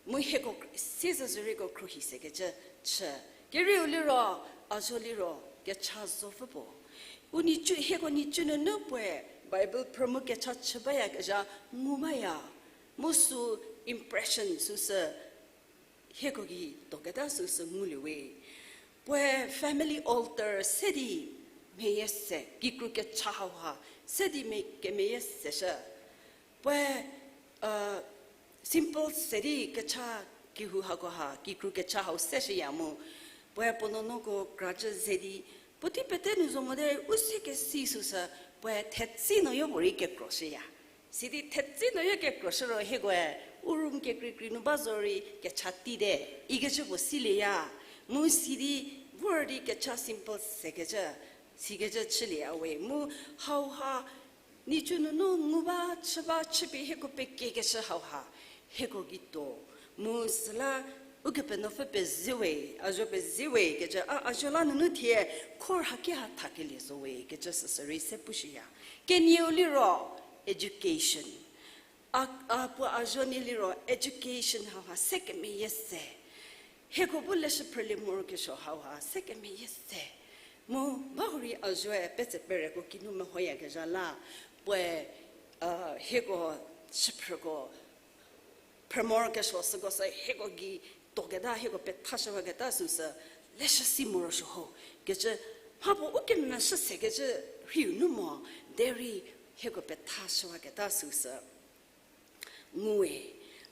Mu hieko siezezürieko khruohi sekecü chü. Kerieu liro, a zuo liro, kecha zopfü puo. U nhicu, hieko nhicu nunu puoe Bible phrü mu kecha chü bayakezha ngu baya. Mu sü impression süsü hieko gei tuoketa süsü ngulie we. Puoe family altar se di meyie se, kikru kecha hauha se di me-, kemeyie seshü. Puoe, simple se di kecha kehou hako ha, kikru kecha hau seshüya mu. Puoe puo nuonuoko kracü ze di, puotei pete nu zo mote u se kesi süsü, puoe thetsei nuoyo puo rei kekroshüya. Sidi thetsei nuoyo kekroshü ro hiekoe, u room kekreikrei nu ba zo rei kecha tei te, ikecü puo silieya. Mu sidi vor di kecha simple sekecü, sikecü chülie a we. Mu hauha, nhicu nunu ngu ba, chü ba, chüpie hieko pekiekeshü hauha, hieko gei tuo. Mu süla Ukepenuopfü pezie we, a zo pezie we kecü, a, a zo la nunu thie, khor haki ha thakelie zo we kecü süsü rei se pushüya. Kenieu liro, education. A, a puo a zo nie liro education hauha se kemeyie se. Hieko bu leshü phrülie morokesuo hauha se kemeyie se. Mu bahurei a zoe petse pereko kinu mehoyakezha la, puoe, hieko shüphrüko phrü morokesuo süko sü hieko gei tuoketa, hieko pethashüwaketa süsü, leshü si morosuo ho kecü, mhapuo u kemeshü sekecü rhiu nu mo, derei hieko pethashüwaketa süsü nguwe.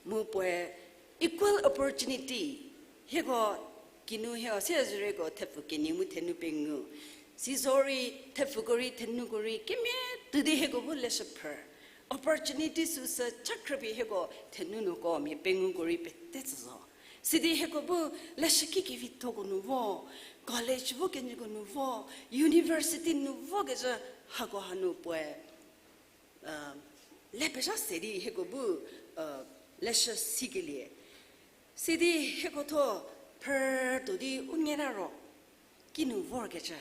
Mu puoe equal opportunity, hieko kinu hieko siezerüko thepfu kenie mu thenu pengou. Sizorei thepfuko rei thenuko rei kemia tuo di hieko bu leshü phrü. Opportunity süsü cha khrüpie hieko thenu nuko mia penguko rei pete tsü zo. Sidi hieko bu leshüki kevithoko nu vo, college vo kenyüko nu vo, university nu vo kecü hako hanu puoe le pezha se di hieko bu leshü sikelie. Sidi hieko thuo phrü tuo di u nyeta ro kinu vorkecü.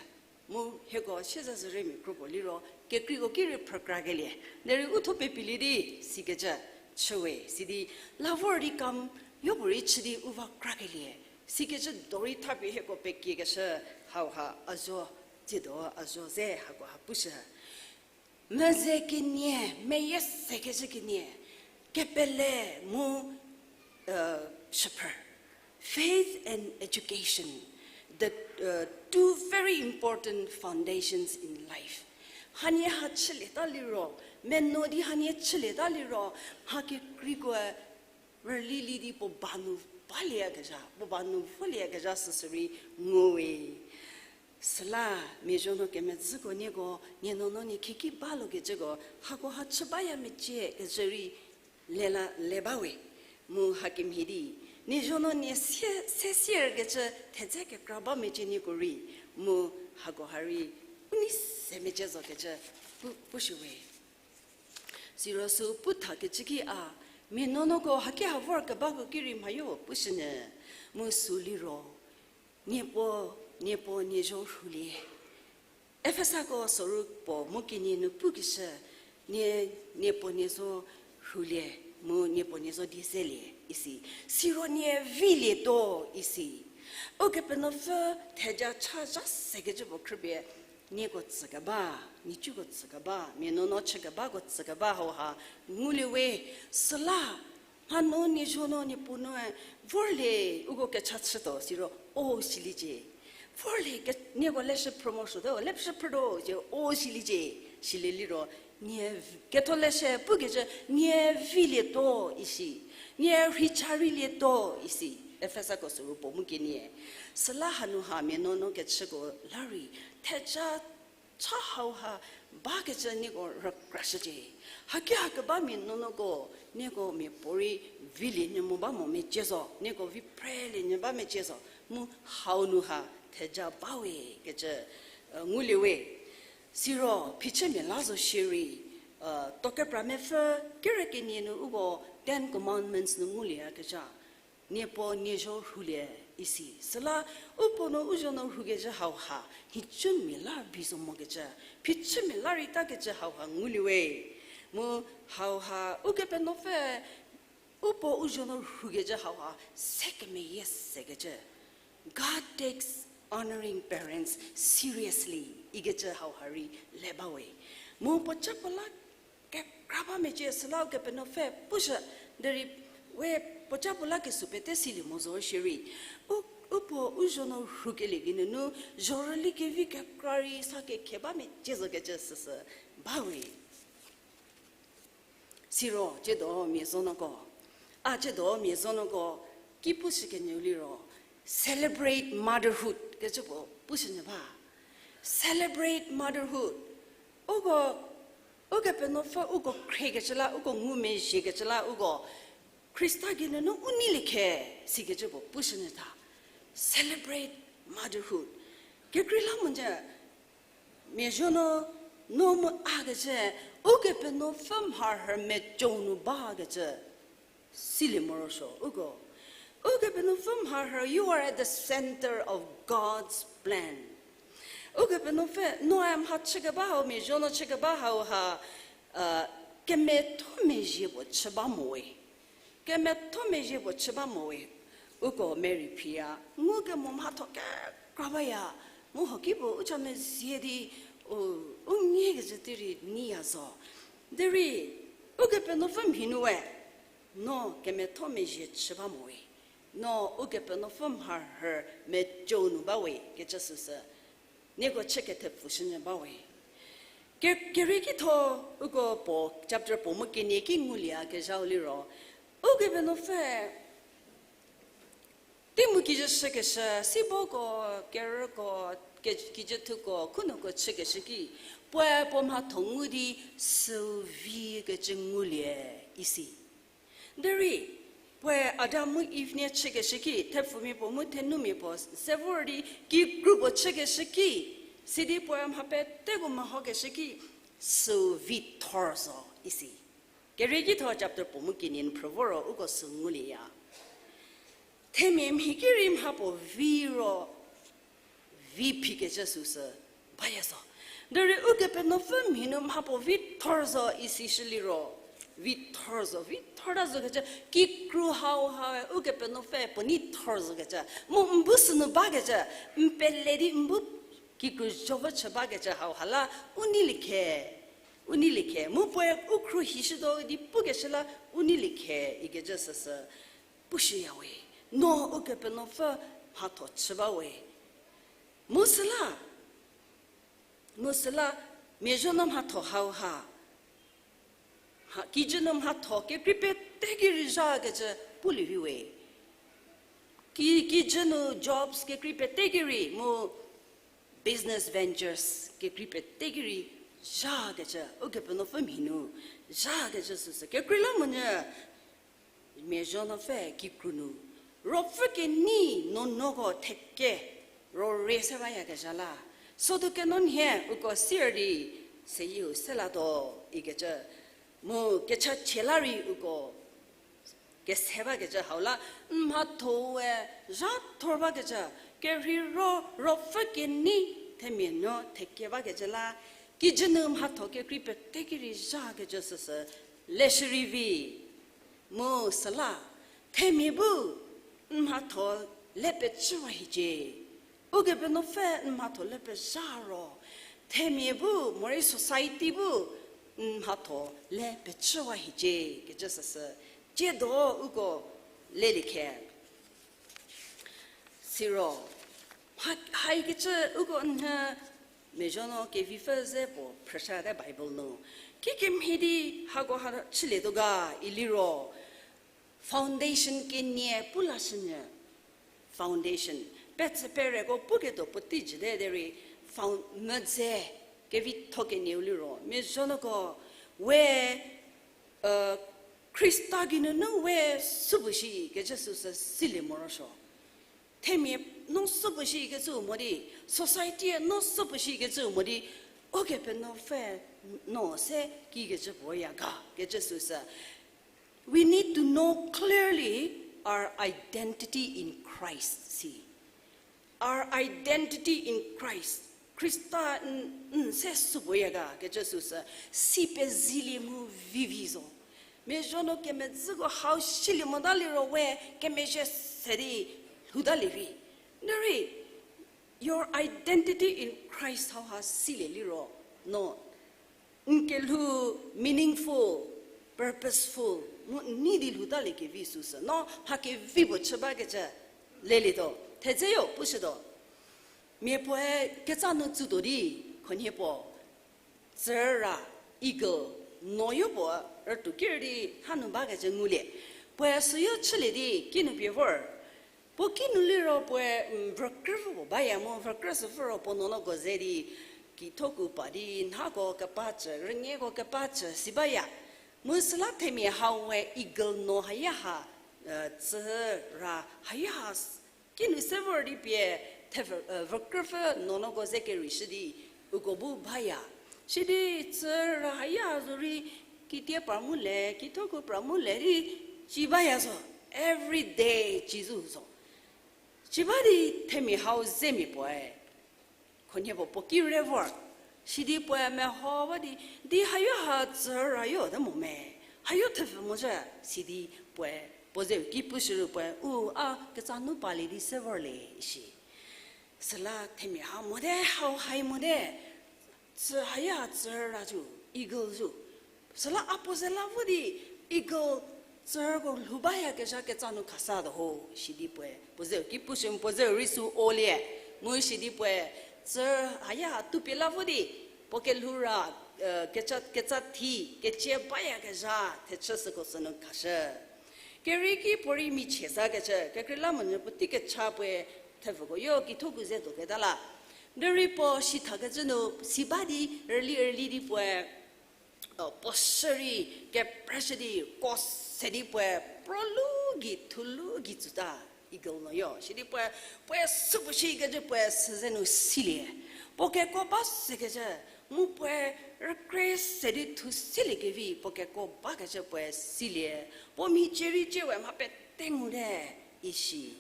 Mu hieko siezezüriemia kropuo liro kekreiko ki rei phrükrakelie. Derei u thuo pepilie di sikecü chüwe. Sidi la vor di kam yopuorei chü di u va krakelie. Sikecü dorei thapie hieko pekiekeshü hauha a zo, tsiedo a zo ze hako ha pushü. Meze kenie, meyie sekecü kenie, kepele mu shüphrü. Faith and education, the uh, two very important foundations in life. Hanie ha chülieta liro, meno di hanie chülieta liro, mha kekreikoe rülili di puo ba nu balieyakezha, puo ba nu volieyakezha süsü rei nguwe. Süla mia zuonuo kemedzüko nieko, nie nuonuo nie khieki balokecüko, hako ha chü baya mecie kecü rei lela le bawe. Mu hakemhie di, nie zuonuo nie se, se sierkecü thedze kekra ba mecie nieko rei, mu hako ha rei u nei se mecie zokecü pu, pushüwe. Siro sü pu thakecü ki a, mia nuonuoko haki ha vorkebako ki rei mhayo pushünyü, mu sü liro, niepuo, niepuo nie zuo rhulie. Efesako soru puo mu kenie nu pukeshü, nie, niepuo nie zuo rhulie, mu niepuo nie zuo die zelie isi. Siro nie vilietuo isi. Ukepenuopfü theja cha zha sekecü puo khrüpie, nieko tsükeba, nhicuko tsükeba, mia nuonuo chükebako tsükeba hauha ngulie we. Süla mhanu nie zuonuo nie puonuoe vorlie, uko kecha chütuo siro o siliecie. Vorlie, nieko leshü phrü morosuotuo, leshü phrütuo cie o siliecie. Silie liro, nie, ketholeshü pukecü nie vilietuo isi, nie rhei cha rheilietuo isi. Efesako soru puo mu kenie. Süla hanu ha mia nuonuo kechüko la rei, theja cha hauha bakecü nieko rükrashücie. Haki ha keba mia nuonuoko, nieko miapuorei vilie nyü mo ba mo mecie zo, nieko vi phrelie nyü ba mecie zo, mu hau nu ha theja bawe kecü ngulie we. Siro phichümia la zo shierei, Tuokepra mepfü kerü kenie nu uko Ten Commandments nu ngulieyakezha, niepuo nie zuo rhulie isi. Süla u puo nu u zuonuo rhukezhü hauha, nhicumia la rübei zo mokecü, phichümia la rei takecü hauha ngulie we. Mu hauha Ukepenuopfü u puo u zuonuo rhukezhü hauha se kemeyie sekecü. God takes honoring parents seriously ikecü hauha rei le bawe. Mu puoca puo la kekra ba mecie süla Ukepenuopfü pushü, derei we puoca puo la kesü pete silie mo zo shierei, u, u puo u zuonuo rhukelie geinunu, zhorüli kevi kekra rei sa kekhe ba mecie zokecü süsü bawe. Siro, tsiedo mia zuonuoko, a tsiedo mia zuonuoko, ki pushü kenyü liro, celebrate motherhood kecü puo pushünyü ba. Celebrate motherhood. Uko, Ukepenuopfü uko khriekecü la, uko ngumezhiekecü la, uko Khrista geinunu u neilie khe, sikecü puo pushünyü tha. Celebrate Motherhood. Kekreilamonyü, mia zuonuo, no mu a kecü, Ukepenuopfü mharhü meco nu bakecü, silie morosuo, uko. Ukepenuopfü mharhü, you are at the center of God's plan. Ukepenuopfü, noe mha chükeba hau, mia zuonuo chükeba hau ha, uh, kemethomezhie puo chü ba mo we. Kemethomezhie puo chü ba mo we, uko Mary phiya, ngukemo mhatho kekra baya, mu hokipuo u cha mezie di, u, u ngie kecü tei rei nyiya zo. Derei, Ukepenuopfü mhi nu we, no kemethomezhie chü ba mo we, no Ukepenuopfü mharhü meco nu ba we kecü süsü, nieko chü kethepfushünyü ba we. Ke-, kerieki tho, uko puo, chapter puo mu kenie ki ngulie a kezhau liro, Ukepenuopfü, tei mu kijü shükeshü, siboko, kerüko, ke-, kijüthuko, khunuko chükeshü ki, puoe puo mhatho ngu di süu vi kecü ngulie isi. Derei, puoe Adam mu Eve nie chükeshü ki, thepfumia puo mu thenumia puo, se vor di kikru puo chükeshü ki, sidi puoe mha peteko mehokeshü ki, süu vi thor zo isi. Kerieki tho chapter puo mu kenie nu phrü voro uko süu ngulieya. Themia mhi ki rei mha puo vi ro, vi phikecü süsü baya zo. Derei Ukepenuopfü mhi nu mha puo vi thor zo isi shü liro, vi thor zo, vi thor ta zo kecü, kikru hau hae Ukepenuopfü puo nei thor zo kecü, mu n bu sünu bakecü, n pele di n bu kikru zhovü chü bakecü hau ha la, u neilie khe, u neilie khe, mu puoe u khruohishütuo di pukeshü la, u neilie khe, ikecü süsü pushüya we, no Ukepenuopfü mhatho chü ba we. Mu süla, mu süla, mia zuonuo mhatho hau ha, ha, kijü nu mhatho kekrei pete ki rei zhakecü pulie vi we. Ki, kijü nu jobs kekrei pete ki rei mu business ventures kekrei pete ki rei zhakecü, Ukepenuopfü mhi nu zhakecü süsü. Kekreilamonyü, mia zuonuopfü kikru nu, ruopfü kenei nuonuoko theke, rore se bayakezha la. Sodu kenuonhie uko sier di, seyieu se latuo, ikecü. Mu kechachie la rei uko kese bakecü hau la, n mhatho-e zha thor bakecü, kerheiro ruopfü kenei themia nuo theke bakecü la, kijü nu mhatho kekrei pete ki rei zhakecü süsü, leshürei vi. Mu süla, themia bu n mhatho le pecüwa hiecie. Ukepenuopfü n mhatho le pezha ro, themia bu morei society bu n mhatho le pecüwa hiecie kecü süsü, tsiedo uko lelie khe. Siro, ha, haikecü uko nhü mia zuonuo kevipfü ze puo phrüshüte Bible nu. Kikemhie di hako ha chülietuo ga iliro, foundation kenie pu lashünyü. Foundation. Petsü pereko puketuo puotei jüte derei found-, medze kevitho kenieu liro, mia zuonuoko we, Khrista geinunu we süpuo shi kecü süsü silie morosuo. Themia no süpuo shi kecü mo di, society no süpuo shi kecü mo di, Ukepenuopfü no se kikecü puo ya ga kecü süsü. We need to know clearly our identity in Christ, si. Our identity in Christ. Khrista n, n se süpuo ya ga kecü süsü, si pezilie mu vivi zo. Mia zuonuo kemedzüko hau silie mota liro we kemezhie se di lhouta lievi. Derei, your identity in Christ hauha silie liro, no n kelhou meaningful, purposeful, mu n nei di lhoutaliekevi süsü, no mha kevi puo chü bakecü lelietuo, thedzeyo pushütuo. Mia puoe ketsa nu tsütuo di, khunhie puo, tsüra, eagle, noyo puo rütuo ker di hanu bakecü ngulie. Puoe süyo chülie di kinu pie vor. Puo kinu liro puoe, mm, vükrü pfü puo baya mu, vükrü sü pfü ro puo nuonuoko ze di, kithoku pa di, nhako kepa cü, rünieko kepa cü, si baya. Mu süla themia hau we eagle no haya ha, eh, tsü ra haya ha s-, kinu se vor di pie, thevü, vükrüpfü nuonuoko ze kerei shü di, uko bu baya. Sidi tsüra haya zorei, kitie pra mu le, kithoku pra mu le di, ci baya zo. Every day ci zo zo. Ci ba di themia hau zemia puoe khunhie puo puo ki re vor. Sidi puoe meho ba di, di hayo ha tsüra yo te mo me. Hayo thepfü mo zhü, sidi puoe, puo zeu ki pushü ru puoe, u a ketsa nu palie di se vor le, isi. Süla themia ha mote, hau hai mote, tsü haya tsüra zu, eagle zu. Süla a puo ze la vo di, eagle tsürko lhou bayakezha ketsa nu khasa te ho, sidi puoe, puo zeu ki pushü mu puo zeu rei sü o lie, mu sidi puoe, tsü haya tupie la vo di, puo kelhou ra, ketsa, ketsa thi, kecie bayakezha, thechü süko sünu khashü. Kerei ki puorei michie zakecü, kekreilamonyü puotei kecha puoe, thepfüko yo kithoku ze tuoketa la. Derei puo sithakecü nu, si ba di, early early di puoe, puo shürei, kepreshü di, ko se di puoe, prolu gei, thulu gei tsuta, eagle no yo. Sidi puoe, puoe süpuo shikecü puoe süze nu silie. Puo kekuo ba sekecü, mu puoe rükre se di thu siliekevi, puo kekuo bakecü puoe silie. Puo michie rei cie we mha pete ngute, isi.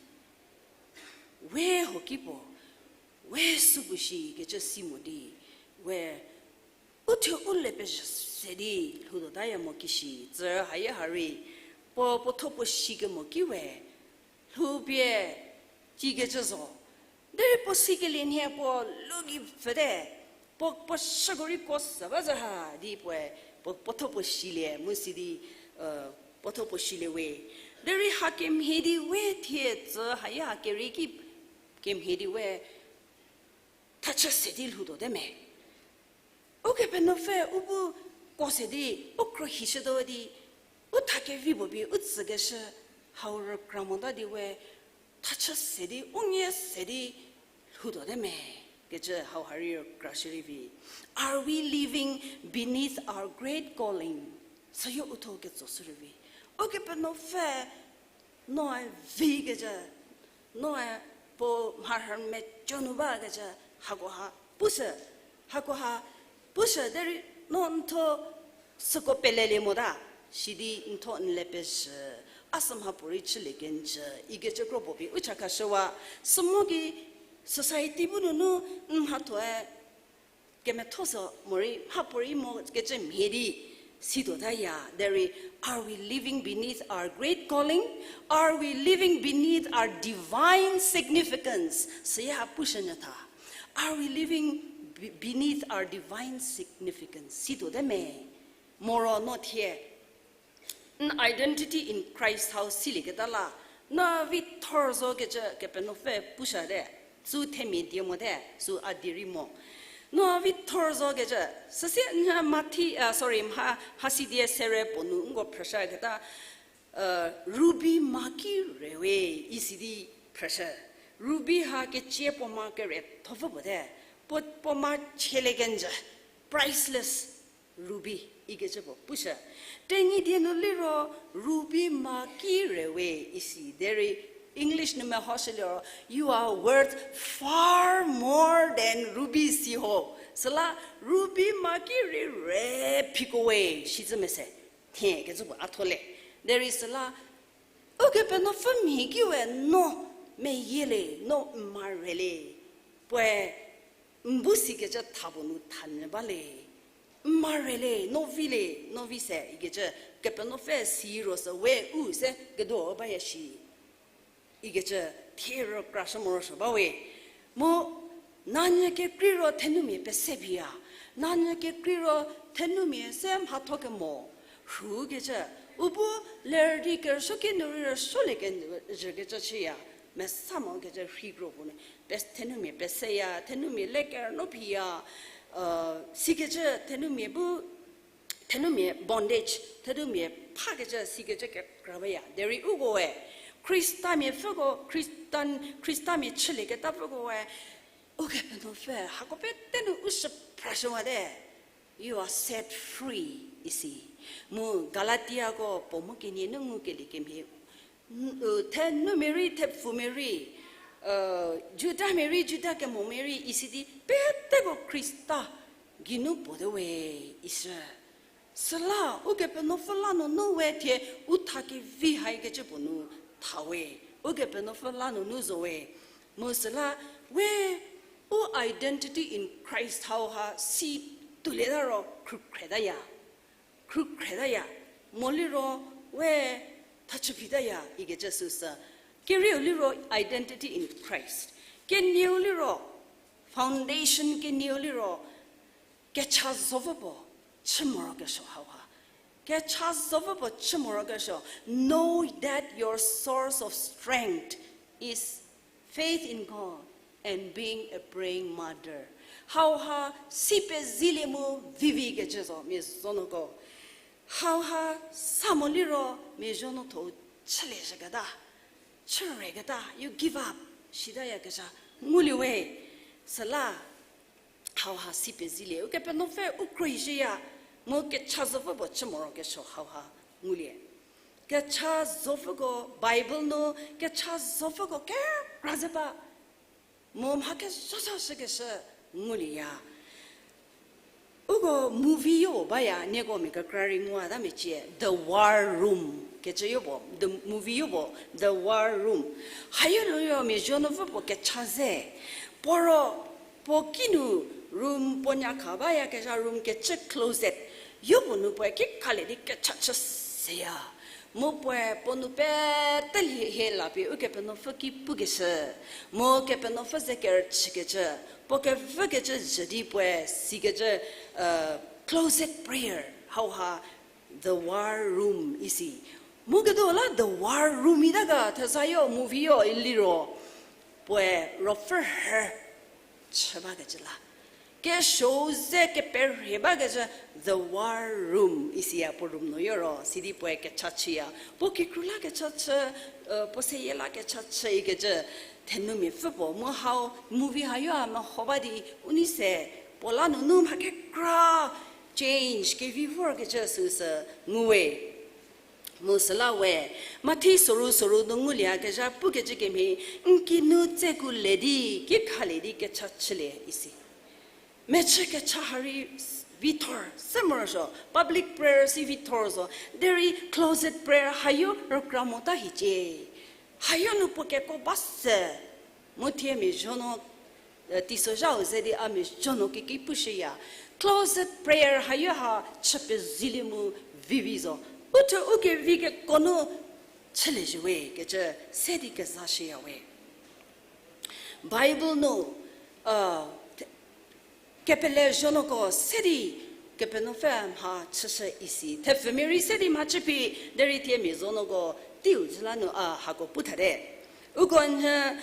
We hoki puo, we süpuo shikecü si mo di, we u thuo u le pezhü se di lhoutuotaya mo kishi, tsü haye ha rei, puo, puo thuo puo shikemo ki we, lhoupie, cikecü zo. Derei puo sikelie nhie puo lu gei pfüte, puo, puo shüko rei ko se ba zü ha di puoe, puo, puo thuo puo shilie, mu sidi, puo thuo puo shilie we. Derei ha kemhie di we thie tsü haye ha kerei ki kemhie di we, thachü se di lhoutuote me. Ukepenuopfü u bu ko se di, u khruohishütuo di, u tha kevi puo pie u tsükeshü, hau rükra mota di we, thachü se di, u nie se di, lhoutuote me, kecü hau ha rei rükra shürei vi. Are we living beneath our great calling? Süyo u thuo ketso shürei vi. Ukepenuopfü noe vikecü, noe puo mharhü meco nu bakecü, hakoha pushü, hakoha pushü derei no n thuo süko pelelie mota, sidi n thuo n le pezhü, a sü mhapuorei chülie kenjü, ikecü kro puo pie u cha khashüwa, sü mo ki society bu nunu n mhathoe kemetho sü morei mhapuorei mo kecü mhie di situotaya derei, are we living beneath our great calling? Are we living beneath our divine significance? Süya pushünyü tha. Are we living be-, beneath our divine significance? Situote me? Moro no thie n identity in Christ hau silieketa la, no vi thor zo kecü Kepenuopfü pushüte, sü themia die mote, sü a die rei mo. No vi thor zo kecü, süsie n ha Mathi, a, sorry, mha, Mhasidie sere puo nu nko phrüshüketa, a, ruby maki re we, isi di phrüshü. Ruby ha kecie puo ma kere thopfü puote, puo, puo ma chielie kenjü, priceless ruby, ikecü puo pushü. Tenyidie nu liro ruby maki re we isi derei English nu mehoshü liro, you are worth far more than ruby si ho. Süla ruby maki rei re phiko we, sicü mese. Thie kecü puo a tho le. Derei süla Ukepenuopfü mhie ki we no meyie le, no n ma re le. Puoe n bu sikecü tha puo nu thanyü ba le. N ma re le, no vi le, no vi se, ikecü Kepenuopfü si ro sü we u se kedo baya shi. Ikecü thie rükrashü morosuo ba we. Mu nanyü kekrei ro thenumia pese phiya. Nanyü kekrei ro thenumia se mhatho kemo. Rhukecü, u bu ler di kerüsuoki nu rei rüsuolie kezhükecü chüya. Mesa mo kecü rhei kro puo nu, pe-, thenumia peseya, thenumia le kerünuo phiya, sikecü thenumia bu thenumia bondage, thenumia phakecü sikecü kekra baya. Derei ukoe, Khristamiapfüko, Khristan, Khristamia chülieketapfükoe, Ukepenuopfü hako pete nu u shü phrashüwate. You are set free, isi. Mu Galatiako puo mu kenie nu ngukelie kemhie, n-, u, thenumia rei, thepfumia rei, Judamia rei, Juda kemomia rei isi di peteko Khrista geinu puo te we, isi. Süla Ukepenuopfü la nunu we thie u tha kevi haikecü puo nu tha we, Ukepenuopfü la nunu zo we. Mu süla we u identity in Christ hauha si tuolieta ro khrükhretaya. Khrükhretaya. Mo liro we thachüphitaya ikecü süsü. Kerieu liro identity in Christ. Kenieu liro, foundation kenieu liro, kecha zopfü puo chü morokesuo hauha. Kecha zopfü puo chü morokesuo. Know that your source of strength is faith in God and being a praying mother. Hauha si pezilie mu vivi kecü zo mia zonuoko. Hauha sa mo liro mia zonuo tho chülieshüketa, chüreketa, you give up, shitayakezha ngulie we. Süla hauha si pezilie, Ukepenuopfü u khruohishüya, mu kecha zopfü puo chü morokesuo hauha ngulie. Kecha zopfüko, Bible nu kecha zopfüko kekra ze ba, mu mha kezhasashükeshü ngulieya. Uko movie yopuo baya, nieko mia kekra rei nguata mecie, The War Room kecü yopuo, the movie yopuo, The War Room. Hayo nu yo mia zonuopfü puo kecha ze. Puo ro, puo kinu room puo nyakha bayakezha room kecü closet yopuo nu puoe kikhalie di kecha chü seya. Mu puoe puo nou pete hie la pie Ukepenuopfü ki pukeshü. Mu Kepenuopfü ze kerüchükecü, puo kevükecü jü di puoe sikecü, closet prayer hauha The War Room isi. Mu ketuo la The War Room ita ga theza yo movie yo iliro puoe ruopfü rhü chü bakecü la, kesuo ze keperhie bakecü The War Room isiya puo room nu yo ro, sidi puoe kecha chüya. Puo kikru la kecha chü, puo seyie la kecha chü ikecü thenumia pfü puo mu hau movie hayo a meho ba di u nei se puo la nunu mha kekra change kevi vorkecü süsü ngu we. Mu süla we, Mathi soru soru nu ngulieyakezha pukecü kemhie, n kinu tseku le di, kikhalie di kecha chülie isi. Mechü kecha ha rei vithor se morosuo, public prayer si vithor zo, derei closet prayer hayo rükra mota hiecie. Hayo nu puo keko ba se, mu thie mia zonuo, teisozhau ze di a mia zonuo kiki pushüya. Closet prayer hayo ha chü pezilie mu vivi zo. U thuo u kevi keko nu chüliezhü we kecü se di kezashüya we. Bible nu, kepele zonuoko se di Kepenuopfü mha chüshü isi. Thepfumia rei se di mha chüphi, derei thie mia zonuoko teiu zhü la nu a hako pu thate. Uko nhü,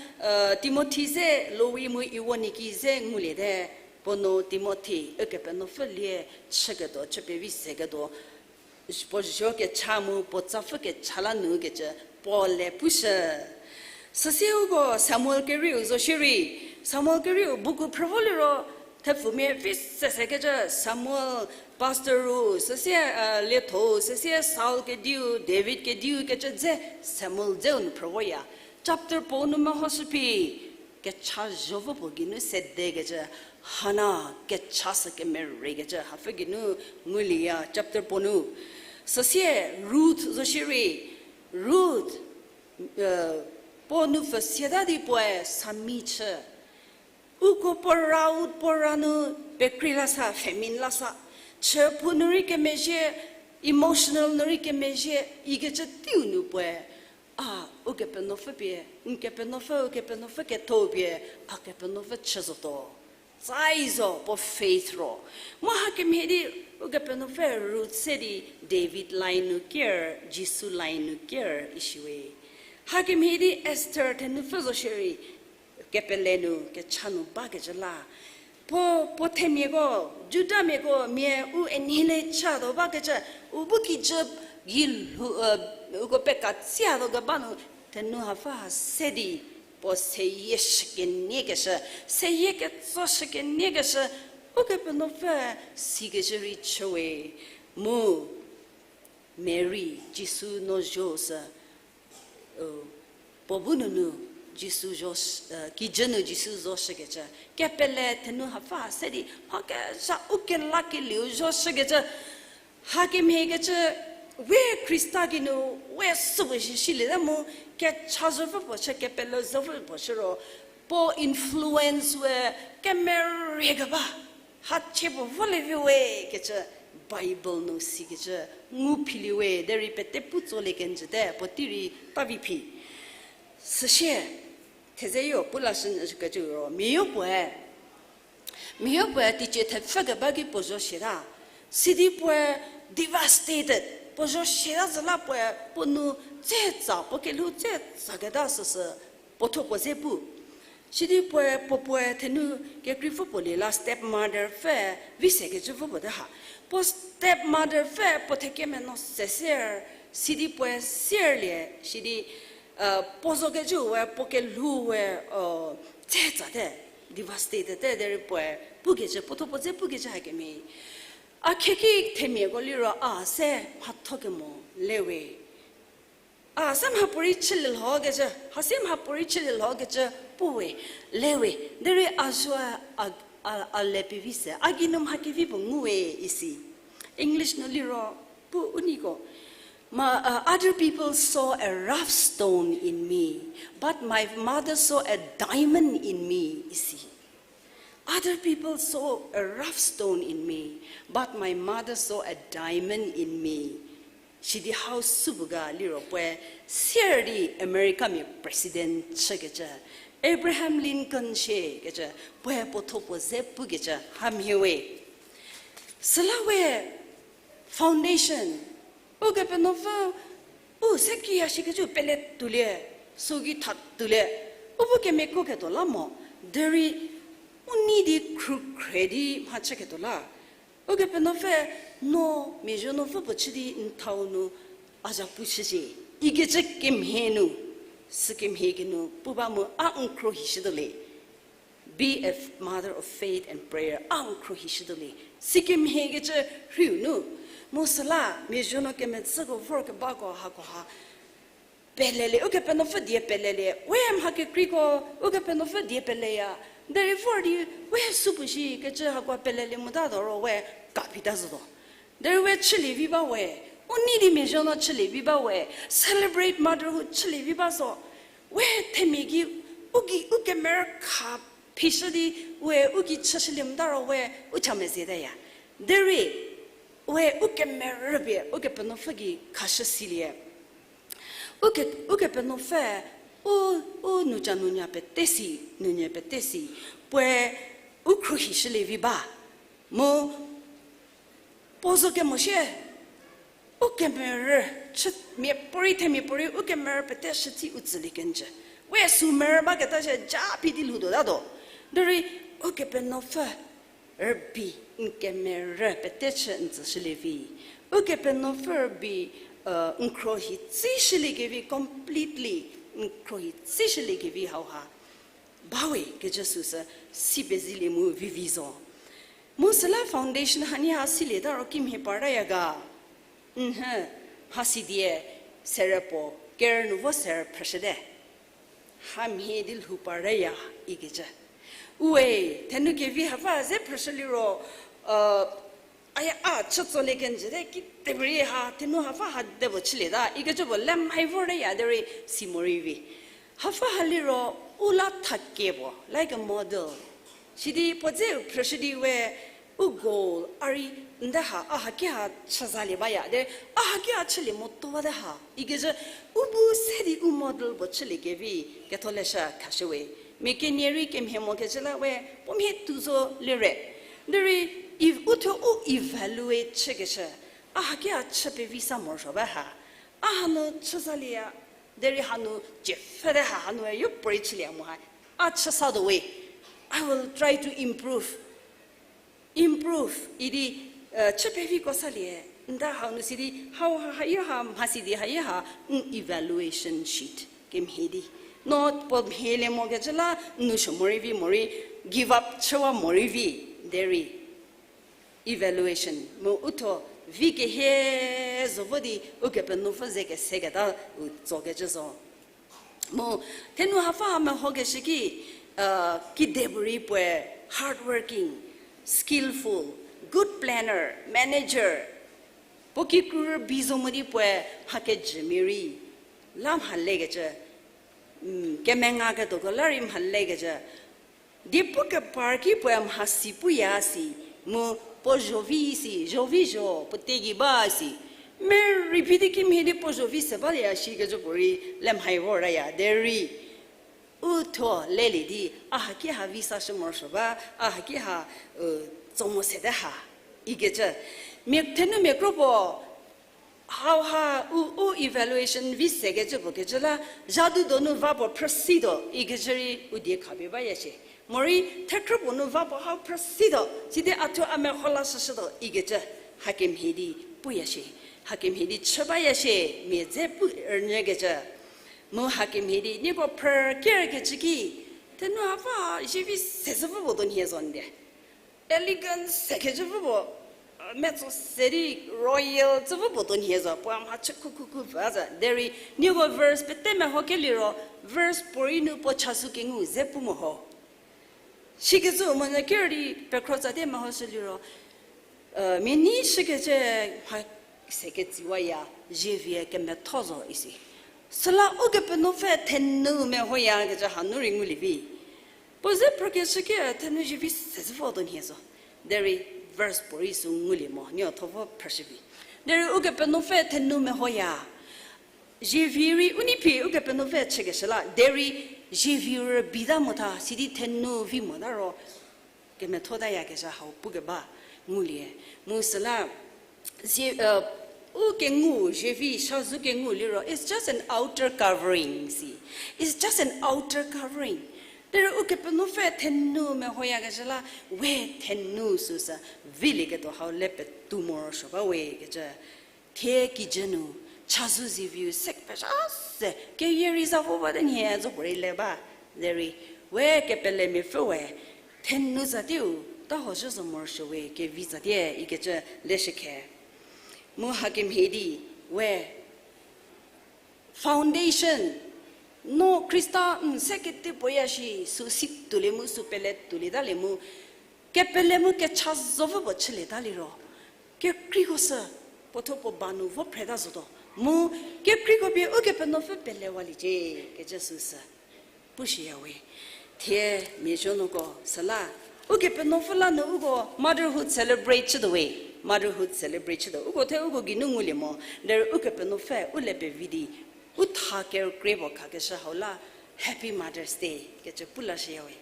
Timothi ze Lowi mu Iwoniki ze nguliete, puo nu Timothi Ukepenuopfü lie chüketuo, chü pevi seketuo, puo zho kecha mu puo tsapfü kecha la nu kecü Paul-e pushü. Süsie uko Samuel kerieu zo shierei, Samuel kerieu buku phrü vo liro, thepfumia vi se sekecü Samuel, pastor ru, süsie, lietho, süsie Saul kediu, David kediu kecü dze Samuel dzeu nu phrü voya. Chapter puo nu mehoshüphi, kecha zopfü puo geinu sedekecü Hana kecha sü kemerekecü hapfü geinu ngulieya chapter puo nu. Süsie Ruth zo shierei, Ruth, puo nu pfü siata di puoe sami chü. Uko puo ra, u puo ra nu pekrei lasa, famine lasa, chüphou nu rei kemezhie, emotional nu rei kemezhie, ikecü teiu nu puoe, a, Ukepenuopfü pie, n Kepenuopfü, Ukepenuopfü ketho pie, a Kepenuopfü chü zotuo. Tsai zo puo faith ro. Mu hakemhie di Ukepenuopfü Ruth se di David line nu ker, Jisu line nu ker, isiwe. Hakemhie di Esther thenupfü zo shierei, kepele nu, kecha nu bakecü la. Puo, puo themiako, Judamiako, mia u enhile chatuo bakecü, u bu kijü gei lhou, uko pekatsiatuo keba nu, thenu hapfü ha se di, puo seyie shükeniekeshü, seyie ketso shükeniekeshü, Ukepenuopfü sikecü rei chüwe, mu Mary, Jisu no zho sü, puo bu nunu Jisu zo, eh, kijü nu Jisu zoshükecü. Kepele thenu hapfü ha se di, mha kezha u kelakelieu zoshükecü. Hakemhiekecü, we Khrista geinu, we süu shi shilieta mu, kecha zopfü puo chü, kepele zopfü puo chü ro, puo influence we kemeriekeba, hachie puo volie vi we kecü, Bible nu sikecü, ngu philie we, derei pete pu tsolie kenjüte, puotei rei ta vi phi. Süsie, thezeyo pu lashü nyü kecü ro, miapuoe, miapuoe teicie thepfü keba ki puo zo shita. Sidi puoe devastated, puo zo shita zü la puoe puo nu tsetsa, puo kelhou tsetsa keta süsü puo thuo puo ze pu. Sidi puoe, puo puoe thenu kekreipfü puo lie la stepmother pfü vi sekecü pfü puo te ha. Puo stepmother pfü puo thekemeno se ser, sidi puoe serlie, sidi, eh, puo zokecü we puo kelhou we, eh, tsetsa te, devastated te, derei puoe pukecü, puo thuo puo ze pukecü hakemhie. A khieki themiako liro a se mhatho kemo le we. A se mhapuorei chülie lho kecü, ha se mhapuorei chülie lho kecü puo we, le we, derei a zo a, a, a le pevi se, a geinu mha kevi puo ngu we isi. English nu liro pu u neiko, ma, uh, other people saw a rough stone in me, but my mother saw a diamond in me, isi. Other people saw a rough stone in me, but my mother saw a diamond in me. Sidi hau sübu ga liro puoe sier di Americamia president chükecü, Abraham Lincoln shie kecü, puoe puo thuo puo ze pukecü hamhie we. Süla we foundation, Ukepenuopfü, u se kiya shikecü pele tuolie, süu ki tha tuolie, u bu kemeko ketuo la mo, derei u nei di khrukhre di mhachü ketuo la. Ukepenuopfü, no, miazuonuopfü puo chü di n thau nu a za pu chücie, ikecü kemhie nu, sükemhie kinu pu ba mu a n khruohishütuo le. Be a mother of faith and prayer, a n khruohishütuo le. Sükemhie kecü rhiu nu, mu süla miazuonuo kemetsüko vorkebako hakoha pelelie, Ukepenuopfü die pelelie, we mha kekreiko, Ukepenuopfü die peleya, derei vor di, we süu pu shi kecü hakoha pelelie mota tuo ro we kapita zotuo. Derei we chülie vi ba we, u nei di miazuonuo chülie vi ba we, celebrate motherhood chülie vi ba zo. We themia ki, u gei, u kemerü kha phishü di, we u gei chüshülie mota ro we, u cha mezietaya. Derei, we u kemerü pie, Ukepenuopfü gei khashü silie. Uke, Ukepenuopfü, u, u nuca nunyie pete si, nunyie pete si, puoe u khruohishülie vi ba. Mu, puo zo kemo shie, u kemerü, chü, miapuorei themiapuorei u kemerü pete shütsi u tsülie kenjü. We süu merü baketa shie ja phi di lhoutuotatuo. Derei Ukepenuopfü rübei n kemerü pete chü n tsüshülie vi. Ukepenuopfü rübei, uh, n khruohi tsishülie kevi completely, n khruohi tsishülie kevi hauha bawe kecü süsü si pezilie mu vivi zo. Mu süla foundation hanie ha silieta ro kimhie partaya ga. Nhü, mhasidie serü puo, kerü nu vo serü phrüshüte. Hamhie di lhou partaya ikecü. Ue, thenu kevi hapfü ze phrüshü liro, uh, aya a chü tsolie kenjüte, kitepuorei ha thenu hapfü ha de puo chülieta ikecü puo le mhai vorteya derei si morei vi. Hapfü ha liro u la thakie puo, like a model. Sidi puo dzeu phrüshü di we, u goal a rei, nde ha, a haki ha chüzalie baya, de, a haki ha chülie motuo bate ha ikecü, u bu se di u model puo chülie kevi, ketholeshü khashü we. Mia kenie rei kemhie mokecü la we, puo mhie tuo zo lire. Derei, ev-, u thuo u evaluate chükeshü, a haki ha chü pevi sa morosuo ba ha. A hanu chüzalieya, derei hanu ciepfüte ha, hanu yopuorei chülie mo ha. A chü satuo we. I will try to improve. Improve idi, eh, chü peviko salie, nda hau nu sidi, hau ha, hayo ha, mhasi di hayo ha, n evaluation sheet kemhie di. No puo mhielie mokecü la, n nou suo morei vi morei, give up chüwa morei vi, derei evaluation, mu u thuo vi kehie zo vo di, Ukepenuopfü ze keseketa u tsokecü zo. Mu, thenu hapfü ha mehokeshü ki, kide puorei puoe hardworking, skillful, good planner, manager, puo kikru rübei zo mo di puoe mha kejümia rei la mha lekecü, kemenga ketuoko la rei mha lekecü, diepu kepar ki puoe mhasi puya si, mu puo zhovi si, zhovi zho, puo tei gei ba si, merei phi di kimhie di puo zhovi se baya shikecü puorei le mhai vortaya derei u thuo lelie di, a haki ha vi sashü morosuo ba, a haki ha, tso mo sete ha, ikecü. Mia thenumia kro puo, hauha u, u evaluation vi sekecü puo kecü la, zhadu donu va puo phrüsituo ikecü rei u die khapie baya shie. Morei thekhrü puo nu va puo hau phrüsituo, sidi a thuo a meho la shüshütuo ikecü, hakemhie di puya shie, hakemhie di chü baya shie, mia dze pu rünyükecü. Mu hakemhie di nieko phrü kerkecü ki, thenu hapfü ha zievi se zhü vo puo do nhie zo nde. Elegance sekecü vo puo, metso se di royal cü vo puo do nhie zo, puo mha chü khu khu khu pfü za. Derei nieko verse pete mehokeliro, verse puorei nu puo chazou kengu ze pu mo ho. Sikecü monyü ker di pekhro tsatie mehoshü liro, mia nei shükecü mha se ketsiwaya, zievie kemetho zo isi. Süla Ukepenuopfü thenu mehoyakecü hanu rei ngulie vi. Puo ze phrükeshü ki thenu zievi se zhü vo do nhie zo. Derei verse puorei sü ngulie mo, nieko tho vo phrüshü vi. Derei Ukepenuopfü thenu mehoya. Zievie rei u nei phi Ukepenuopfü chükeshü la, derei zievie rübeita motha, sidi thenu vi mota ro, kemethotayakecü hau pukeba ngulie. Mu süla, zie, u kengu, zievi, chazou kengu liro, it's just an outer covering, si. It's just an outer covering. Derei Ukepenuopfü thenu mehoyakecü la, we thenu süsü vilieketuo hau le petou morosuo ba we kecü. Thie kijü nu, chazou zieviu se pezha se, keyie rei za vo bate nhie zo puorei le ba, derei, we kepelemiapfü we, thenu tsa teiu, ta huo zhü zo morosuo we, kevi tsatie ikecü leshükhe. Mu hakemhie di, we, foundation, no Khrista n se kete puoya shi, sü si tuolie mu, sü pele tuolietalie mu, kepele mu kecha zo vo puo chülietalie ro, kekreiko sü, puo thuo puo ba nu vo phreta zotuo. Mu, kekreiko pie Ukepenuopfü pelewaliecie, kecü süsü. Pushüya we. Thie, mia zuonuoko, süla, Ukepenuopfü la nu uko motherhood celebrate chütuo we. Motherhood celebrate chütuo. Uko the uko geinu ngulie mo. Derei Ukepenuopfü u le pevi di, u tha kerükrie puo khakeshü hau la, Happy Mother's Day, kecü pu lashüya we.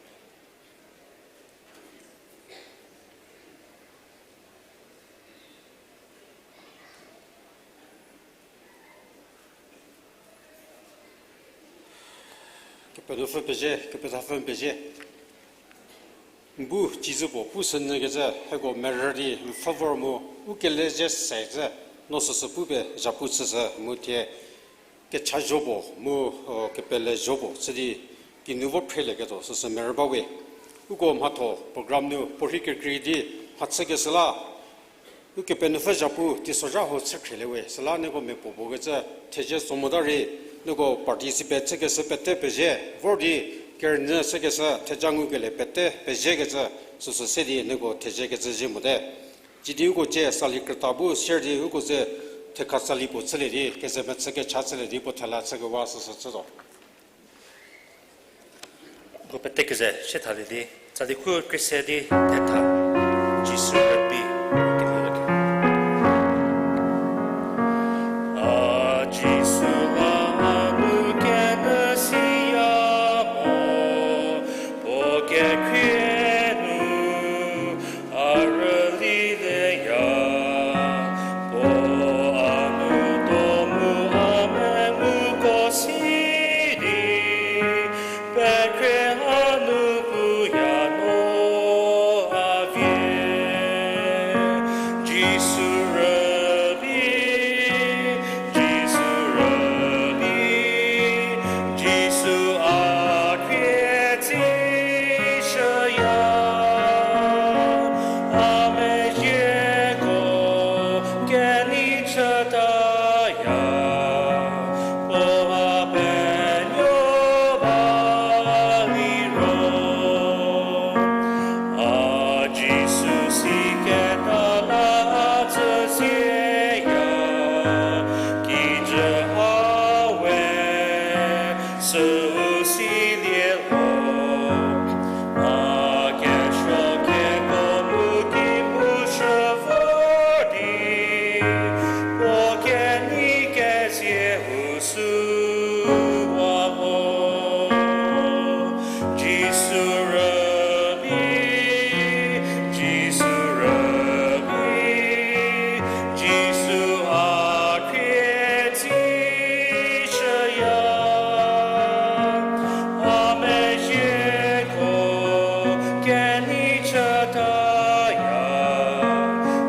Kepenuopfü pezie, kepethapfü pezie. N bu cizü puo pushünyükecü hieko merü di n pfhü vor mu, u kele ze se zhü, no süsü pupie zhapu chüshü mu thie, kecha zo puo mu, kepele zo puo chü di, kinu vo phrelieketuo süsü merü ba we. Uko mhatho program nu puorhi kekrei di mhachükeshü la, Ukepenuopfü zhapu teisozha hau chü khrielie we, süla nieko mia puo puo kecü thezie so mota rei, nieko participate chükeshü pete pezie, vor di kerünyü chükeshü theja ngukelie pete peziekecü, süsü se di nieko thezie kecü zie mote. Sidi uko tsie sali krüta bu sier di uko ze thekha sali puo chülie di, keze mechü kecha chülie di puo thela chükewa süsü chütuo. Uko pete keze sie thalie di, tsali khu krie se di thetha, Jisu rübei, kemhie lo ke. A Jisu la a bu kepesiya mo, puo kekhrie nu, a rülilieya, puo a nu do mu a menuko si di, pekhrie hanu puya no a vie. Jisu rübei, Jisu rübei, Jisu a khrie tsishü. Jisu rübei, Jisu rübei, Jisu a khrie tsishüya. A mezhieko kenei chütaya,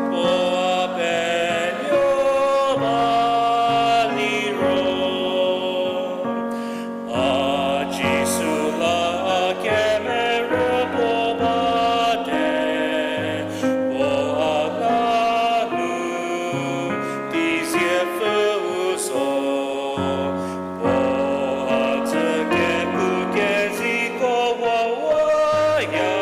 puo a penuo ba liro. A Jisu la kemerü puo bate, puo a la nu teiziepfü u zo, puo a tsü kepu keziko wawaya,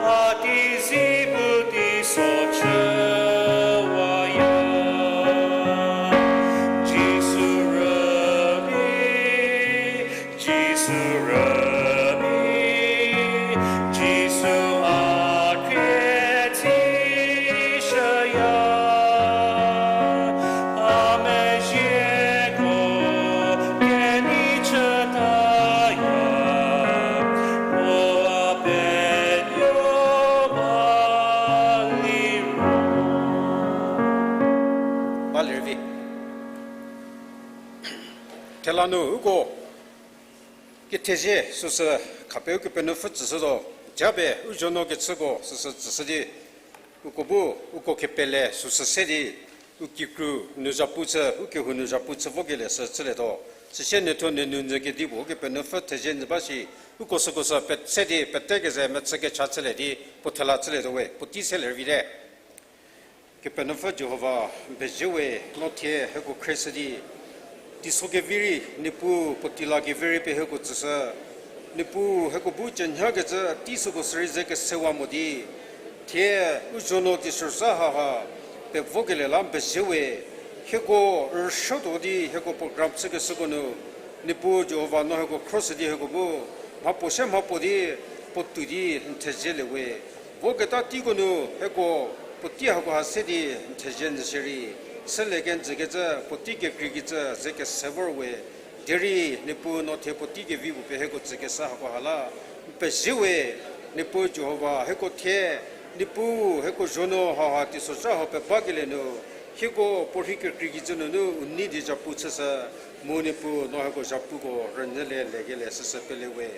a teizie pu teiso chüwaya. Jisu rübei, Jisu rübei, Jisu a khrie tsishüya. A mezhieko kenei chütaya, puo a penuo ba liro. Ba lerüvi. Thela nu uko kethezie süsü khapie Ukepenuopfü tsüshütuo, japie u zuonuo kechüko süsü tsüshü di, uko bu, uko kepele süsü se di, u kikru nu zhapu chü, u kehou nu zhapu chü vokelie sü chülietuo. Süsie niethuo nienu nyü kedipuo Ukepenuopfü thezie nyü ba shi, uko süko sü petse di pete keze mechü kecha chülie di puo thela chülietuo we, puotei se lerüvi te. Kepenuopfü Jihova, n pezie we, no thie hieko khrieshü di, teiso kevi rei Niepuu puotei la kevi rei pie hieko tsüshü. Niepuu hieko bu cünyakecü tei süko sürei ze kesewa mo di, thie u zuonuo teisozha haha pevokelie la n pezie we, hieko rüsuotuo di hieko program chükeshüko nu, Niepuu Jihova no hieko khroshü di hieko bu mhapuo se mhapuo di puotou di n thezielie we. Voketa teiko nu hieko puotei hakoha se di n thezie nyü shierei, süle kenjükecü puotei kekreikecü ze kese vor we. Derei Niepuu no thie puotei kevi puo pie hieko tsükeshü hakoha la n pezie we. Niepuu Jihova, hieko thie, Niepuu hieko zuonuo haha teisozha hau pebakelie nu, hieko puorhi kekreikecü nunu u nei di zhapu chüshü, mu Niepuu no hieko zhapuko rünyülie lekelie süsü pele we.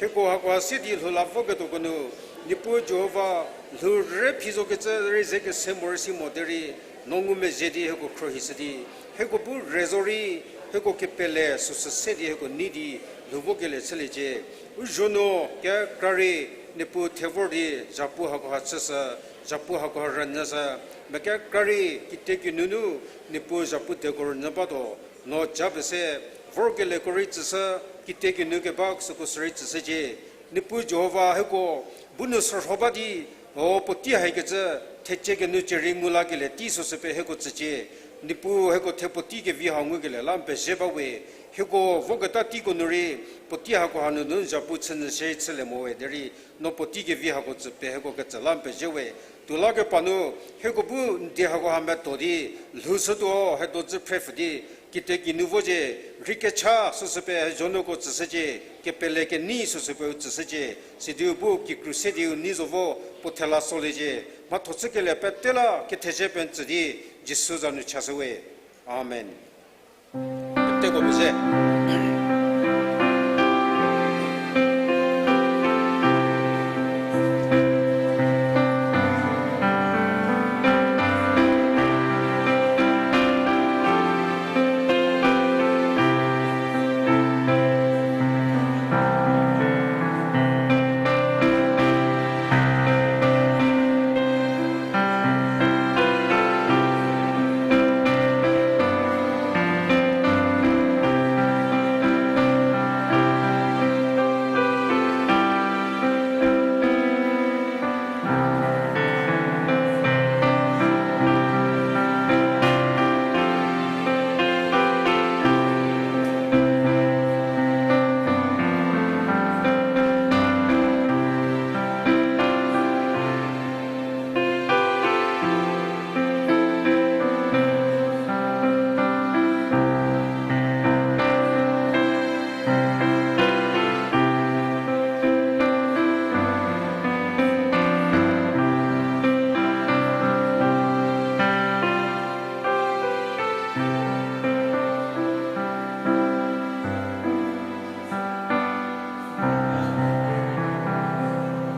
Hieko hakoha se di lhou la voketuoko nu, Niepuu Jihova, lhou rüphi zokecü rei ze kese morei si mo derei, no ngumezhie di hieko khruohishü di, hieko bu re zorei, hieko kepele süsü se di hieko nei di lhou vokelie chüliecie. U zuonuo kekra rei Niepuu the vor di zhapu hakoha chüshü, zhapu hakoha rünyüshü, mia kekra rei kitiekinu nu Niepuu zhapu deko rünyü batuo, no japie se vorkelieko rei tsüshü, kitiekinu keba süko sürei tsüshücie. Niepuu Jihova hieko bu nu sürho ba di, o puotei haikecü thecie kenu cierei ngu lakelie tei süsü pie hieko tsücie. Niepuu hieko thie puotei kevi hau ngukelie la n pezie ba we. Hieko voketa teiko nu rei puotei hakoha nunu n zhapu chü nyü shierei chülie mo we derei, no puotei kevi hako tsü pie hieko ketsü la n pezie we. Tuo lakepa nu, hieko bu n die hakoha medo di, lhou shütuo, hedo dzü phrepfü di, kitiekinu vocie, rei kecha süsü pie zuonuoko tsüshücie, kepele kenei süsü pie u tsüshücie, sidi u bu kikru se di u nei zo vo, puo thela soliecie, mhatho chükelie pete la kethezie pie n tsü di, Jisu za nu chashü we. Amen. Peteko peze.